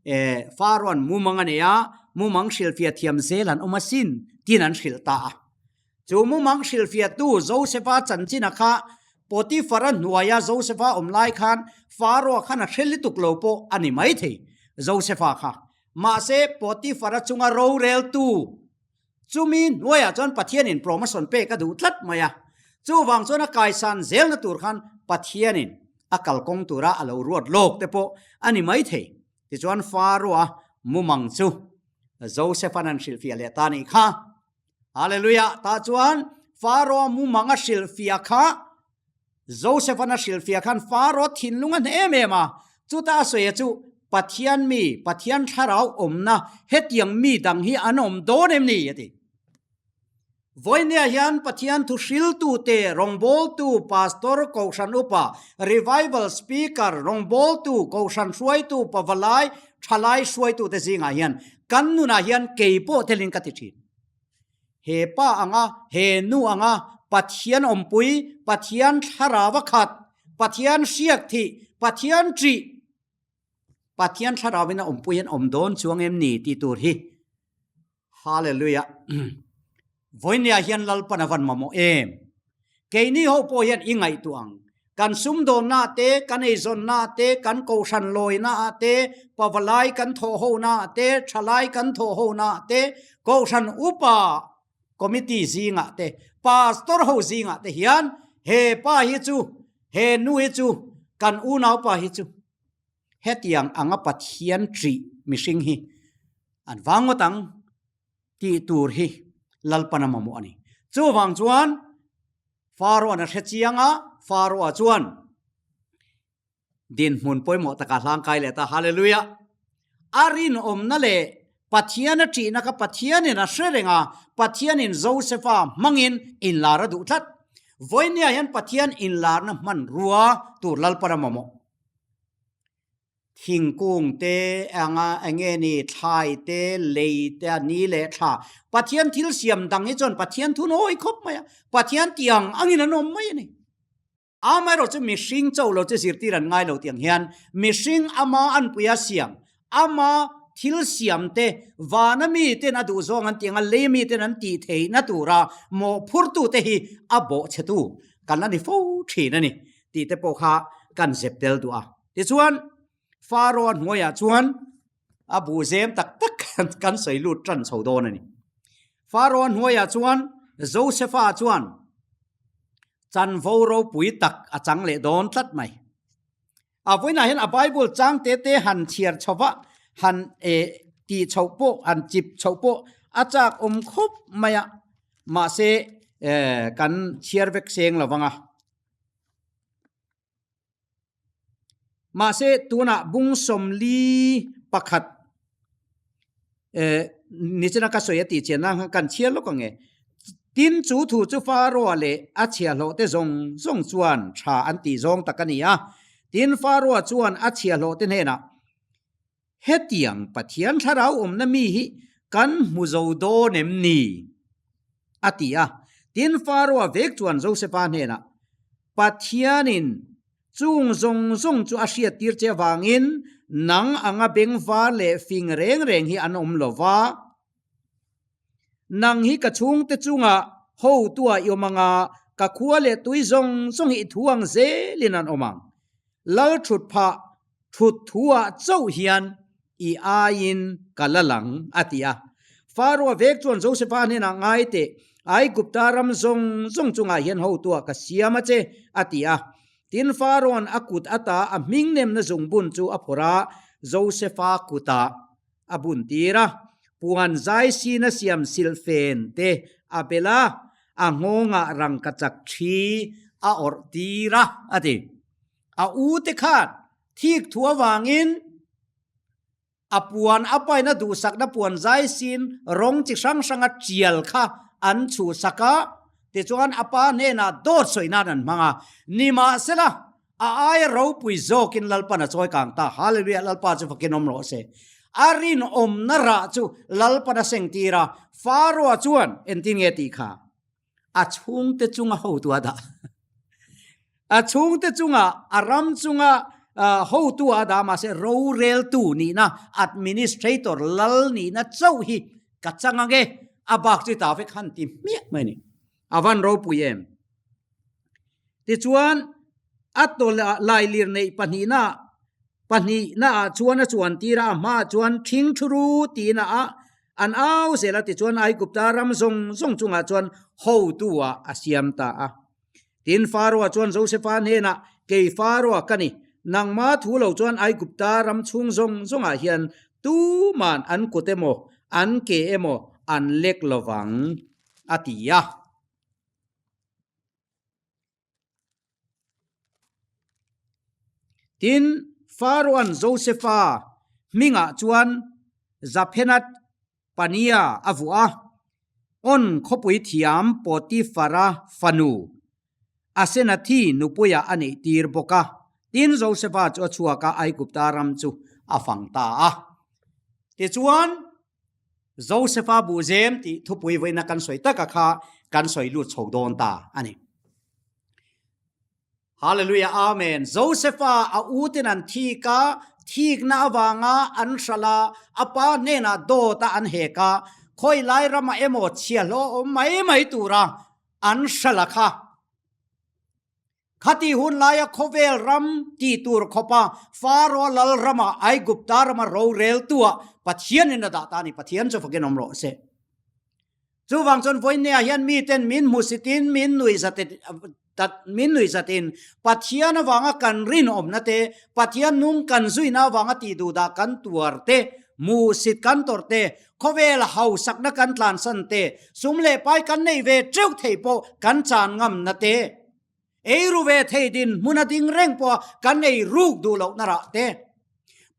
e Pharaoh-an mumang a nei a, mumang hrilhfiah thiam zel an awm asin tiin an hrilh ta a. Chu mumang hrilhfiahtu Josepha chanchina kha Potiphar-a hnuaia Josepha awm lai khan Pharaoh khan a hre lutuk lo pawh a ni maithei Josepha kha. Mahse, Potiphar-a chunga roreltu chumi hnuaiah chuan Pathianin promotion pek a duh tlat mai a. Chuvang chuan a kaisan zelna tur khan Pathianin a kalkawng tura a lo ruat lawk te pawh a ni maithei. Tichuan Pharaoh-a mumang chu Joseph-a'n an hrilhfiah leh ta a nih kha. Hallelujah! Tah chuan Pharaoh mumang a hrilhfiah kha Joseph-an a hrilhfiah khan Pharaoh thinlung a hne em em a. Chuta a sawi a chu Pathian mi, Pathian thlarau awmna hetiang mi dang hi an awm dawn em ni? a ti. Vawinia hian Pathian thu hriltute, rawngbawltu, pastor, kohhran upa, revival speaker, rawngbawltu, kohhran hruaitu, pavalai, thalai hruaitute zingah hian Kan nunah hian kei pawh telin ka ti thin. He pa anga, he nu anga Pathian awmpui, Pathian thlarau a khat, Pathian hriak thih, Pathian ṭih, Pathian thlarauin a awmpui an awm dawn chuang em ni tih tur hi. Hallelujah. Vawinia hian Lalpan a van mamawh em? Keini ho pawh hian i ngaihtuah ang. Kan sumdawnna te, kan eizawnna te, kan kohhran lawina te, pavalai kan thawh hona te, thalai kan thawh hona te, kohhran upa committee zingah te, pastor ho zingah te hian he pa hi chu, he nu hi chu, kan unaupa hi chu hetiang anga Pathian ṭih mihring hi an vang ngawt ang. tih tur hi Lalpan a mamawh a ni. Chuvang chuan Pharaoh-an a hre chiang a, Pharaoh-a chuan dinhmun pawimawh takah hlangkai leh ta. Hallelujah! A rinawmna leh Pathian a ṭihna kha Pathianin a hre reng a, Pathianin Josepha hmangin inlar a duh tlat. Vawinia hian Pathian inlarna hmanrua tur Lalpan a mamawh. Thingkung te anga enge ni thlai te lei te a ni leh thla. Pathian thil siam dang hi chuan Pathian thu nawi khawp mai a, Pathian tiang angin an awm mai a ni. Amaherawh chu mihring cho lo chu zirtir an ngai lo tiang hian mihring ama anpuia siam, ama thil siam te vana mi ten a duh zawng an tiang a, lei mi ten an tih theihna tura mawhphurtu te hi a bawhchhetu kan la ni fo thin a ni tih te pawh kha kan zep tel duh a. Tichuan, Pharaoh-a hnuaiah chuan a buh zem tak tak kan sawi lut tan chho dawn a ni. Pharaoh-a hnuaiah chuan Josepha chuan chanvo ropui tak a chang leh dawn tlat mai. A vawiinah hian a Bible chang te te han chhiar chho va, han e tih chhoh pawh, han chip chhoh pawh a chak awm khawp mai a. Mahse, kan chhiar vek seng lo vang a. Mahse, tunah bung sawmli pakhat eh nichina ka sawi a tih chian na khan kan chhiar lawk ang e. Tin, chu thu chu Faroa leh a chhiahhlawhte zawng zawng chuan tha an tih zawng tak a ni a. Tin, Faroa chuan a chhiahhlawhte hnenah, Hetiang Pathian thlarau awmna mi hi kan hmu zo dawn em ni? a ti a. Tin, Faroa vek chuan Josefa hnenah, Pathianin Chung zawng zawng chu a hriattir che avangin nang anga bengvar leh fing reng reng hi an awm lo va. Nang hi ka chhungte chunga hotua i awm anga ka khua leh tui zawng zawng hi i thu ang zelin an awm ang. Lal thut phah thut thuah chauh hian i aiin ka la lang, a ti a. Faroa vek chuan Josefa hnenah ngai teh, Aigupta ram zawng zawng chungah hian hotuah ka siam a che, a ti a. Tin, Faroan a kut ata a hming nemna zungbun chu a phawrh a, Josefa kutah a bun tir a. Puan zai sina siam silhfen te a bel a, a nghawngah rangkachak thi a awrh tir a, a ti. A ute khan thik thu avangin a puan a paina duhsakna puan zai sin rawng chi hrang hranga tial kha an chhuhsak a, tichuan a pa hnenah dawt sawi nan an hmang a. Nimahsela, a aia ropui zawkin Lalpan a chawi kang ta. Hallelujah! Lalpa chu fakin awm rawh se. A rinawmna rah chu Lalpan a seng tir a, Faroa chuan engtin nge tih kha? A chhungte chunga hotu a dah. A chhungte chunga a ram chunga hotu a dah mahse roreltu nihna administrator lal nihna chauh hi ka chang ange a bak chu ta vek han ti hmiah mai ni. A van ropui em. Tichuan a tawlh lailir neih pahnihna Pahnihna ah chuan a chuan tir a, a hmaah chuan thing thu ru tiin a ah an au zel a, tichuan Aigupta ram zawng zawng chungah chuan hotu ah a siam ta a. Tin, Faroa chuan Josefa hnenah, Kei Faroa ka ni, nangma thu lo chuan Aigupta ram chhung zawng zawngah hian tuman an kut emaw an ke emaw an lek lovang, a ti a. Tin, Faroan Josefa hmingah chuan Zaphenath Panea a vuah a, On khawpui thiam Potifara fanu Asenathi nupuiah a neihtir bawk a. Tin, Josefa chu a chhuak a, Aigupta ram chu a fang ta a. Tichuan, Josefa buhzem tih thupui vawiina kan sawi taka kha kan sawi lut chho dawn ta a ni. Hallelujah Amen. Josefa a utin an thik a, thikna avanga an hral a, a pa hnenah dawt a an hek a, khawi lai ramah emaw chhiahhlawh awm mai mai tura an hral a kha. Khati hun laia khawvel ram ti tur khawpa Faro lal rama Aigupta rama roreltua Pathianin a dah ta a ni. Pathian chu fakin awm rawh se. Chuvang chuan vawiinneah hian miten min hmusitin min nuihzatin min nuihzatin Pathian avanga kan rinawmna te, Pathian nung kan zuina avanga tih duhdah kan tuar te, hmuhsit kan tawrh te, khawvel hausakna kan tlansan te, sum leh pai kan neih ve teuh theih pawh kan chan ngamna te, Ei ru ve thei din hmun a ding reng pawh a kan ei ruk duh loh na rah te.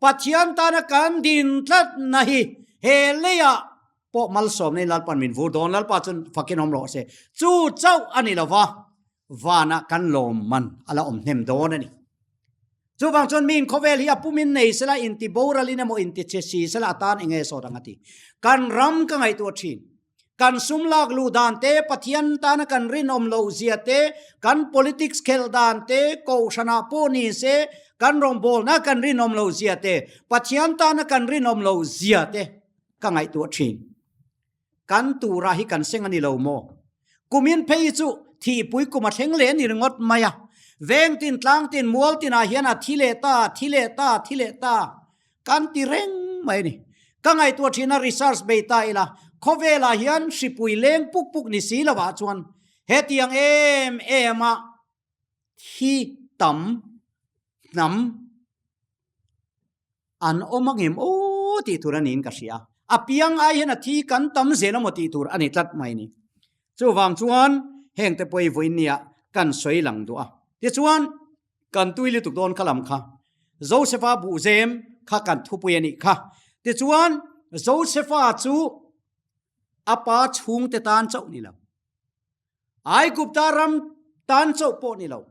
Pathian tana kan din tlat na hi he leiah pawh malsawmna in Lalpan min vur dawn Lalpa chuan fakin awm rawh se. Chu chauh a ni lova vanah kan lawm man a la awm hnem dawn a ni. Chuvang chuan miin khawvel hi a pumin nei sela inti boralin emaw inti chhe si sela atan enge sawt ang a ti. Kan ram ka ngaihtuah thin. Kan sum lak luh dan te, Pathian tana kan rinawm loh zia te, kan politics khelh dan te, kohhranah pawh ni se kan rawngbawlna kan rinawm loh zia te, Pathian tana kan rinawm loh zia te ka ngaihtuah thin. Kan tura hi kan seng a ni lo maw? Kumin phei chu thihpui kum a thleng leh a ni ringawt mai a. Veng tin, tlang tin, mual tinah hian a thi leh ta, thi leh ta, thi leh ta. Kan ti reng mai a ni. Ka ngaihtuah thin a research bei ta ila, khawvelah hian hripui leng puk puk ni si lovah chuan hetiang em em a thi tam hnam an awm angem aw tih tur a niin ka hria. A piang ai hian a thi kan tam zel amaw tih tur a ni tlat mai a ni. Chuvang chuan hengte pawh hi vawiinniah kan sawi lang duh a. Tichuan. Kan tui lutuk dawn kha lam kha. Josefa buhzem kha kan thupui a nih kha. Tichuan, Josefa chu a pa chhungte tan chauh ni lo. Aigupta ram tan chauh pawh ni lo.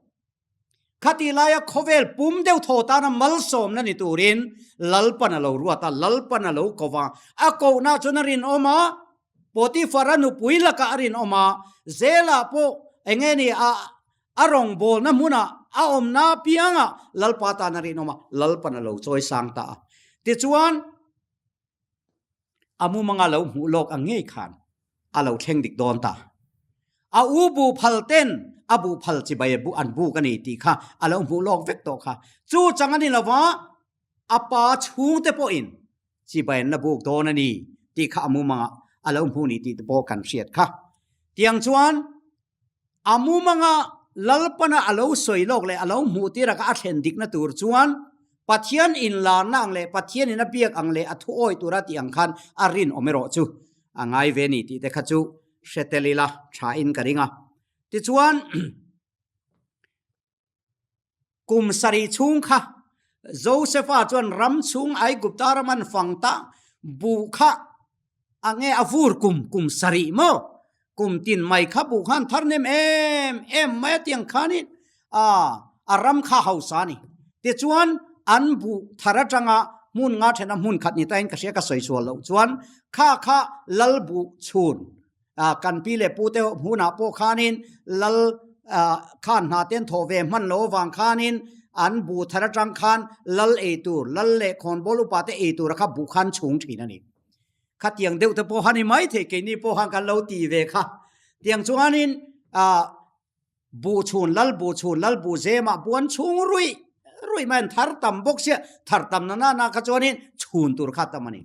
Khati laia khawvel pum deuh thaw tana malsawmna ni turin Lalpan a lo ruat a, Lalpan a lo ko va. A kohna chuan a rinawm a, Potifara nupui lakah a rinawm a, zelah pawh enge ni a a rawngbawlna hmunah a awmna apiangah Lalpa tan a rinawm a, Lalpan a lo chawi sang ta a. Tichuan, a mumanga lo hmuh lawk ang ngei khan a lo thleng dik dawn ta. A u bu phal ten a bu phal chibai bu an buk a ni tih kha a lo hmuh lawk vek tawh kha. Chu chang a ni lova a pa chhungte pawhin chibai an la buk dawn a ni tih kha a mumanga a lo hmuh ni tih te pawh kan hriat kha. Tiang chuan A mumanga Lalpana a lo sawi lawk leh a lo hmuh tir aka a thlen dikna tur chuan Pathian inlarna ang leh Pathian in a biak ang leh a thu awi tura tih ang khan a rinawm erawh chu a ngai ve ni tih te kha chu hre tel ila tha in ka ring a. Tichuan Kum sarih chhung kha Josefa chuan ram chhung Aigupta ram an fang ta buh kha a nge a vur kum kum sarih maw? Kum tin mai kha buh khan thar nem em em mai a tiang khanin a a ram kha hausa a ni. Tichuan an buh thar atanga hmun nga thena hmun khat ni tain ka hria ka sawi sual loh chuan kha kha lal buh chhun Kan pi leh pu te hmunah pawh khanin lal khan hna te an thawh ve hman lo avang khanin an bu thar atang khan lal ei tur, lal leh khawnbawl upa te ei tura kha bu khan chhung thin a ni. Khatiang deuh te pawh a ni maithei keini pawh khan kan lo ti ve kha. Tiang chuanin Buh chhun lal buh chhun lal buh zemah buan chhung ruih ruih mai an thar tam bawk sia, thar tam na nana kha chuanin chhun tur kha tam a ni.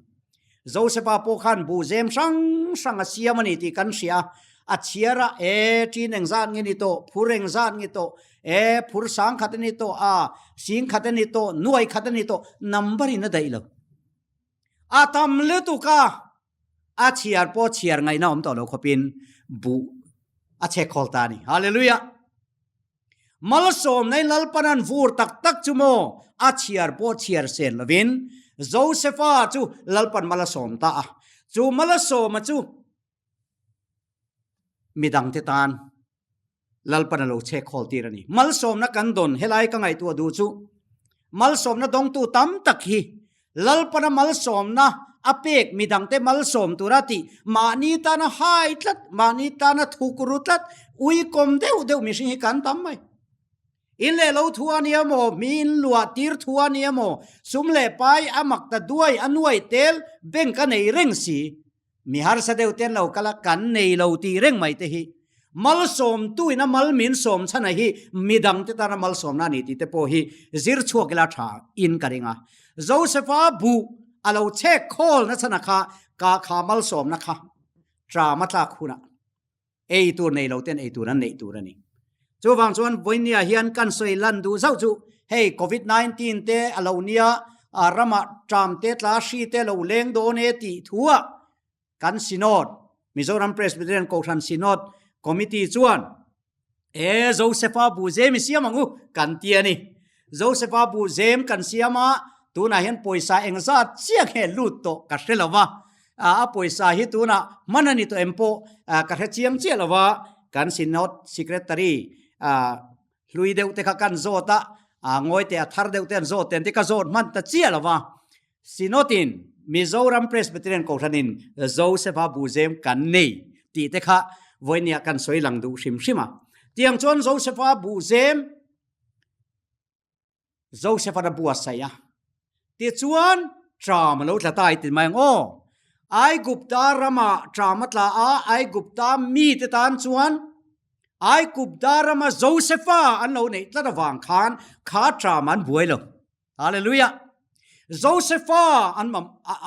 Josefa pawh khan buh zem hrang hrang a siam a ni tih kan hria a, a chhiar a, e ṭin engzat nge ni tawh, phur engzat nge tawh, e phur sang khat a ni tawh, a sing khat a ni tawh, nuai khat a ni tawh, number in a daih lo. A tam lutuk a, a chhiar pawh chhiar ngaihna awm tawh lo khawpin buh a chhek khawl ta a ni. Hallelujah! Malsawmna in Lalpan an vur tak tak chu maw a chhiar pawh chhiar sen lovin Josefa chu Lalpan mal a sawm ta a. Chu mal a sawma chu midangte tan Lalpan a lo chhek khawl tir a ni. Malsawmna kan dawn helai ka ngaihtuah duh chu malsawmna dawngtu tam tak hi Lalpana malsawmna a pek midangte malsawm tura tih mahni tana hai tlat, mahni tana thuk ru tlat, uikawm deuh deuh mihring hi kan tam mai. In leh lo thu a nia maw, mi in luah tir thu a nia maw, sum leh pai a mak ta duai a nuai tel bank a nei reng si. Mi harsa deuh ten lo kal a, kan nei lo tih reng mai te hi malsawmtu in a mal min sawm chhan a hi midang te tana malsawmna a ni tih te pawh hi zir chhuak ila tha in ka ring a. Josefa buh a lo chhek khawl na chhan a kha ka kha malsawmna kha tram a tlak hunah ei tur nei lo ten ei tur an neih tur a ni. Chuvang chuan vawinia hian kan sawi lan duh zauh chu hei covid 19 te a lo nia a ramah tram te tla hri te lo leng dawn e tih thuah kan Synod Mizoram Presbyterian Kohhran Synod Committee chuan e Josefa bu zem i siam ang u kan ti a ni. Josefa bu zem kan siam a tunah hian pawisa engzat chiah nge lut tawh ka hre lo va. A pawisa hi tunah hman a ni tawh em pawh ka hre chiang chiah lo va, kan Synod Secretary hlui deuh te kha kan zawt a, ngawi teh a thar deuh te an zawt ten te ka zawt hman ta chiah lo va. Synod in Mizoram Presbyterian Kohhran in Joseph-a Buzem kan nei tih te kha vawinia kan sawi lang duh hrim hrim a. Tiang chuan Joseph-a Buzem Joseph-a'n a buatsaih a. Tichuan, ṭam a lo tla ta i ti mai ang aw. Aigupta ramah ṭam a tla a, Aigupta mite tan chuan Aigupta rama Joseph-a an lo neih tlat avang khan kha ṭam an buai lo. Hallelujah! Joseph-a an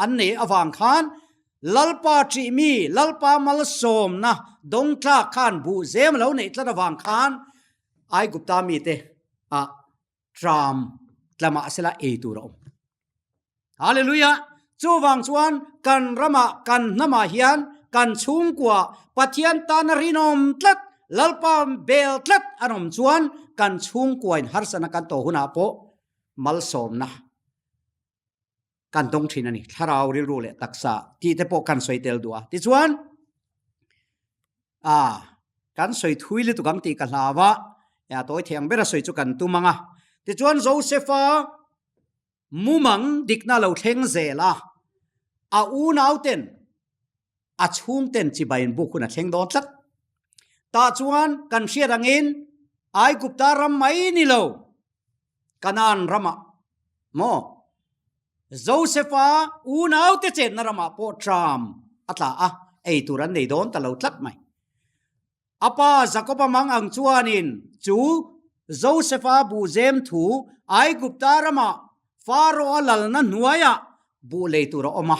an neih avang khan Lalpa ṭihmi, Lalpa malsawmna dawngtlak khan buhzem a lo neih tlat avang khan Aigupta mite ah tram tlamah sela ei tur a awm. Hallelujah! Chuvang chuan kan ramah kan hnamah hian kan chhungkua Pathian tana rinawm tlat, Lalpa bel tlat an awm chuan kan chhungkuain harsatna kan tawh hunah pawh malsawmna kan dawng thin a ni. Thlarau rilru leh taksa tih te pawh kan sawi tel duh a. Tichuan, ah. Kan sawi thui lutuk ang tih ka hlau a, a tawi thei ang bera sawi chu kan tum ang a. Tichuan Josefa mumang dikna lo thleng zel a, a unauten a chhungten chibai in buk hun a thleng dawn tlat. Tah chuan kan hriat angin Aigupta ram mai ni lo, Kanaan ramah maw Josefa unaute chenna ramah pawh tram a tla a, ei tur an nei dawn ta lo tlat mai. A pa Jakoba mang ang chuanin chu Josefa buhzem thu Aigupta ramah Pharaoh-a lalna hnuaiah buh lei tur a awm a.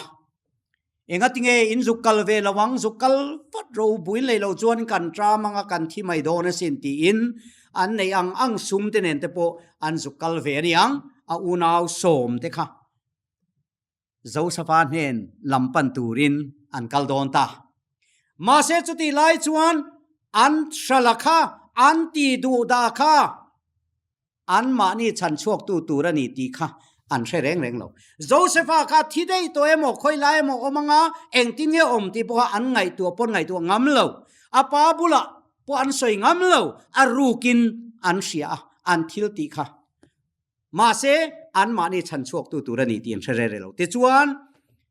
Engatinge in zuk kal ve lo ang, zuk kal vat ro buin lei lo chuan kan tram anga kan thi mai dawn asin tiin an neih ang ang sum te nen te pawh an zuk kal ve a ni ang, a unau sawm te kha Josefa hnen lam pan turin an kal dawn ta. Mahse chutih lai chuan an hrala kha an ti duh dah kha An mahni chhan chhuaktu tur a ni tih kha an hre reng reng lo. Josefa kha thi daih tawh emaw, khawi lai emaw awm anga engtin nge awm tih pawha an ngaihtuah pawn ngaihtuah ngam lo. A pa bulah pawh an sawi ngam lo, a rukin an hria a, an thil tih kha. Mahse, an mahni chhan chhuaktu tur a ni tih an hre reng reng lo. Tichuan,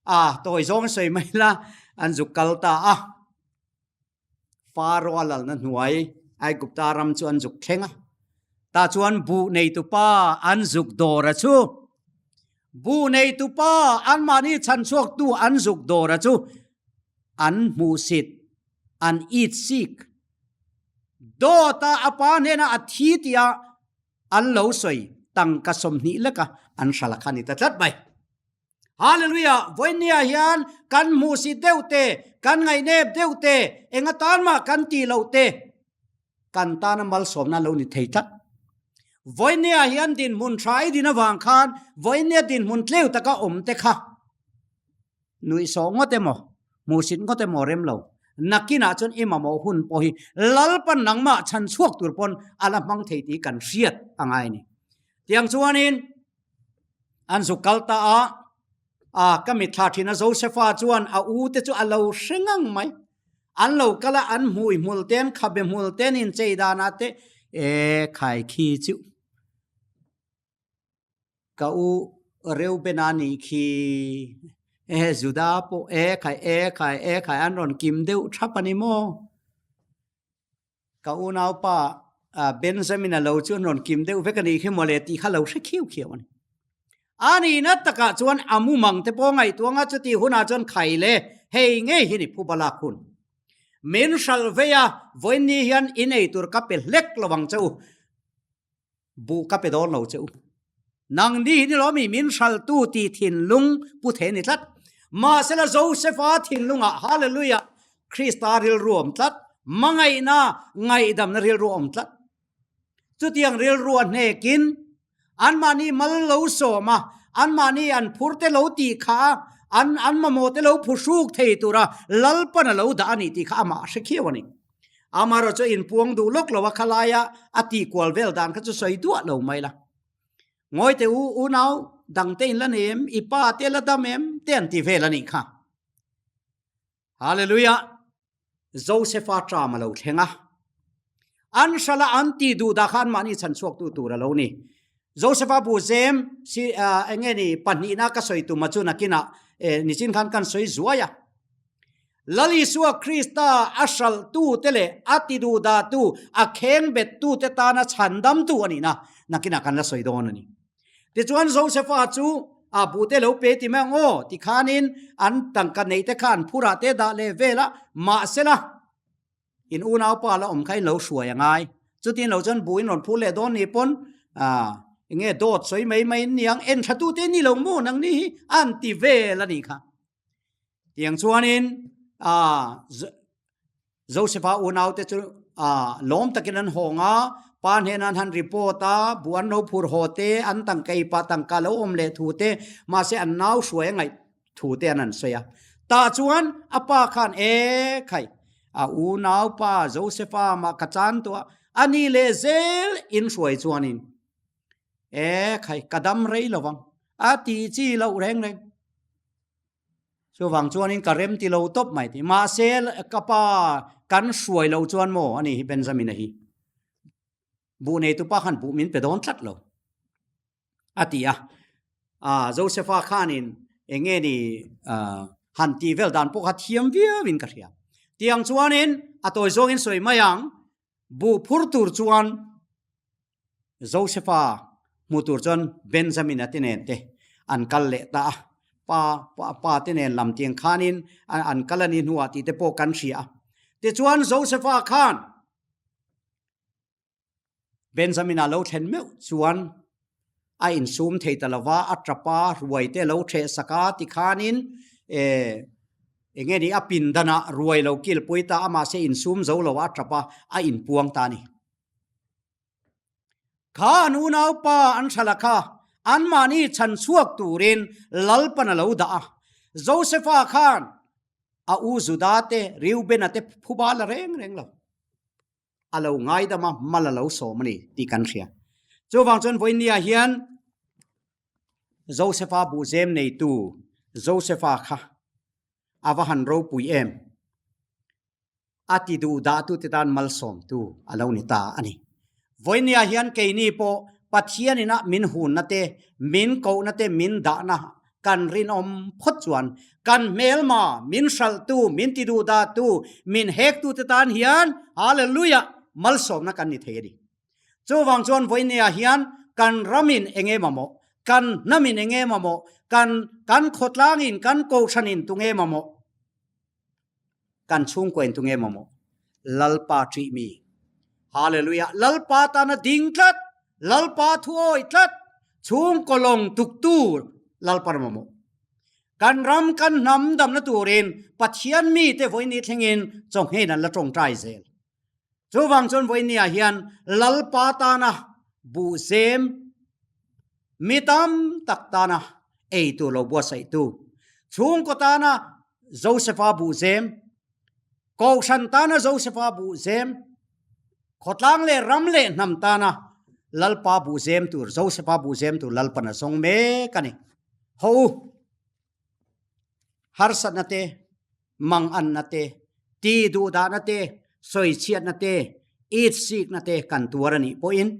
a tawi zawng sawi mai la, an zuk kal ta a. Pharaoh a lalna hnuai Aigupta ram chu an zuk thleng a. Tah chuan buh neitupa an zuk dawr a chu. Buh neitupa anmahni chhanchhuaktu an zuk dawr a chu an hmuhsit, an itsik. Dawta a pa hnena a thi tia an lo sawi tangka 20 leka an hral a kha ni ta tlat mai. Hallelujah! Vawinia hian kan hmuhsit deuh te, kan ngaihnep deuh te, eng atan mah kan tih loh te, kan tana malsawmna lo ni thei tlat. Vawinia hian dinhmun tha i din avang khan vawinia dinhmun tleu taka awm te kha nuihsawh ngawt emaw, hmuhsit ngawt emaw rem lo. Nakinah chuan i mamawh hun pawh hi Lalpan nangmah chhan chhuak tur pawn a la hmang thei tih kan hriat a ngai a ni. Tiang chuanin An zuk kal ta a, a ka mitthla thin a Josefa chuan a u te chu a lo hre ngang mai. An lo kal a, an hmui hmul te, an khabe hmul te, an inchei danah te, e khai khi chu ka u Reubena nih khi, e Juda pawh e khai e khai e khai an rawn kim deuh thap a ni maw? Ka unaupa Benjamin a lo chu an rawn kim deuh vek a nih khi mawle tih kha lo hre khiau khiau a ni. A nihna takah chuan a mumang te pawh ngaihtuah anga chutih hunah chuan khai le hei ngei hi ni phuba lak hun. Min hralh vei a, vawiin ni hian in ei tur ka pe hlek lo ang che u. Buh ka pe dawn lo che u. Nang ni hi ni lo mi min hraltu tih thinlung pu thei ni tlat. Mahsela Josefa thinlungah Hallelujah Krista rilru awm tlat, hmangaihna ngaihdamna rilru awm tlat. Chutiang rilru a hnekin anmahni mal lo sawm a, anmahni an phur te lo tih kha a, an an mamawh te lo phuhruk thei tura Lalpan a lo dah a ni tih kha amah a hre khiau a ni. Amaherawh chu inpuang duh lawk lo a khalaia a tih kual vel dan kha chu sawi duah lo mai la. Ngawi teh u, unau dangte in la nei em? I pa te la dam em? te an ti vel a nih kha. Hallelujah! Josefa ṭam a lo thleng a. An hrala an tih duh dah khan mahni chhan chhuaktu tur a lo ni. Josefa bu zem si eng nge ni pahnihna ka sawi tum a chu nakinah nichin khan kan sawi zuai a. Lal Isua Krista a hralhtute leh a tiduhdahtu, a khengbettute tana chhandamtu a nihna nakinah kan la sawi dawn a ni. Tichuan Josefa chu a buhte lo pe ti mai ang aw tikhanin an tangka neihte kha an phurah te dah leh vel a, mahsela in unaupa la awm kha in lo hruai a ngai. Chutin lo chuan buh in rawn phur leh dawn ni pawn enge dawt sawi mai mai in niang en thatute ni lo maw nang ni hi an ti vel a nih kha. Tiang chuanin Josefa unaute chu lawm takin an hawng a, pa hnenah an han report a, buh an lo phur haw te, an tangkei pah tangka lo awm leh thu te, mahse an nau hruai a ngaih thu te an han sawi a. Tah chuan a pa khan, E khai, a unaupa Josefa mah ka chan tawh a, a ni leh zel in hruai chuanin, E khai, ka dam rei lo vang, a tih chi loh reng reng. Chuvang chuanin ka rem ti lo tawp mai ti. Mahse ka pa kan hruai lo chuan maw ani hi Benjamin-a hi. Buh neitu pa khan buh min pe dawn tlat lo a ti a. Ah Josepha khanin eng nge ni han tih vel dan pawh kha thiam viauin ka hria. Tiang chuanin a tawi zawngin sawi mai ang buh phur tur chuan Josepha hmu tur chuan Benjamin-a te nen te an kal leh ta a, pa pa te nen lam tiang khanin an kal a ni hnuah tih te pawh kan hria a. Tichuan Josepha khan Benjamin-a lo thlen meuh chuan a insum thei ta lova, a tap a, ruai te lo theh sak a tikhanin eh eng nge ni a pindanah ruai lo kilpui ta a, mahse insum zo lo a tap a, a inpuang ta a ni. Kha an unaupa an hralh a kha anmahni chhan chhuak turin Lalpan a lo dah a. Josefa khan a u Juda te, Reubena te phuba la reng reng lo. A lo ngaidam a, mal a lo sawm a ni tih kan hria. Chuvang chuan vawinia hian Josefa buhzem neitu Josefa kha a va han ropui em? A ti duh dahtute tan malsawmtu a lo ni ta a ni. Vawinia hian keini pawh Pathian inah min hunna te, min kohna te, min dahna kan rinawm phawt chuan kan hmelma, min hralhtu, min ti duh dahtu, min hektute tan hian Hallelujah malsawmna kan ni thei a ni. Chuvang chuan vawinia hian kan ramin eng em mamawh, kan hnamin eng em mamawh, kan kan khawtlangin, kan kohhranin tunge mamawh? Kan chhungkaw in tunge mamawh? Lalpa ṭih mi. Hallelujah! Lalpa tana ding tlat, Lalpa thuawi tlat, chhungkaw lawng tuk tur Lalpa mamawh. Kan ram kan hnam damna turin Pathian mite vawiin ni thlengin chawnghein an la tawngtai zel. Chuvang chuan vawiin ni ah hian Lalpa tana buhzem mi tam tak tana ei tur lo buatsaihtu, chhungkaw tana Josepha buhzem, Kohhran tana Josepha buhzem, khawtlang leh ram leh hnam tana Lalpa buhzem tur, Josepha buhzem tur Lalpan a zawng mek a ni. Ho u! Harsatna te, manganna te, ti duhdahna te, sawichhiatna te, itsikna te kan tuar a nih pawhin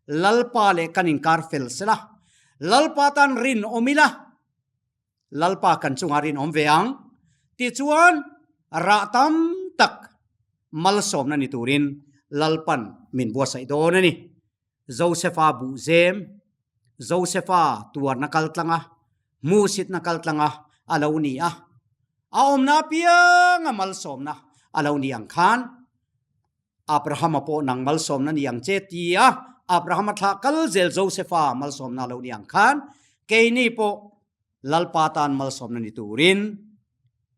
Lalpa leh kan inkar fel sela, Lalpa tan rinawm ila, Lalpa kan chungah rinawm ve ang. Tichuan, rah tam tak malsawmna ni turin Lalpan min buatsaih dawn a ni. Josefa buhzem, Josefa tuarna kal tlanga, hmuhsitna kal tlanga a lo ni a, a awmna apianga malsawmna a lo ni ang khan Abrahama pawh nang malsawmna ni ang che tia Abrahama thlah kal zel Josefa malsawmna a lo ni ang khan keini pawh Lalpa tan malsawmna ni turin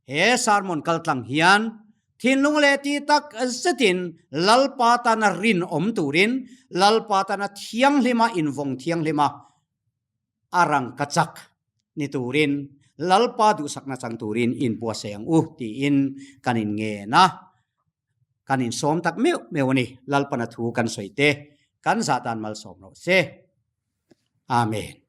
he sermon kaltlang hian thinlung leh ti tak zetin Lalpa tana rinawm turin Lalpa tana thianghlima invawng thianghlima a rangkachak ni turin Lalpa duhsakna chang turin inbuatsaih ang u tiin kan inngen a, kan insawm tak meuh meuh a ni. Lalpana thu kan sawi te kan zah tan malsawm rawh se. Amen.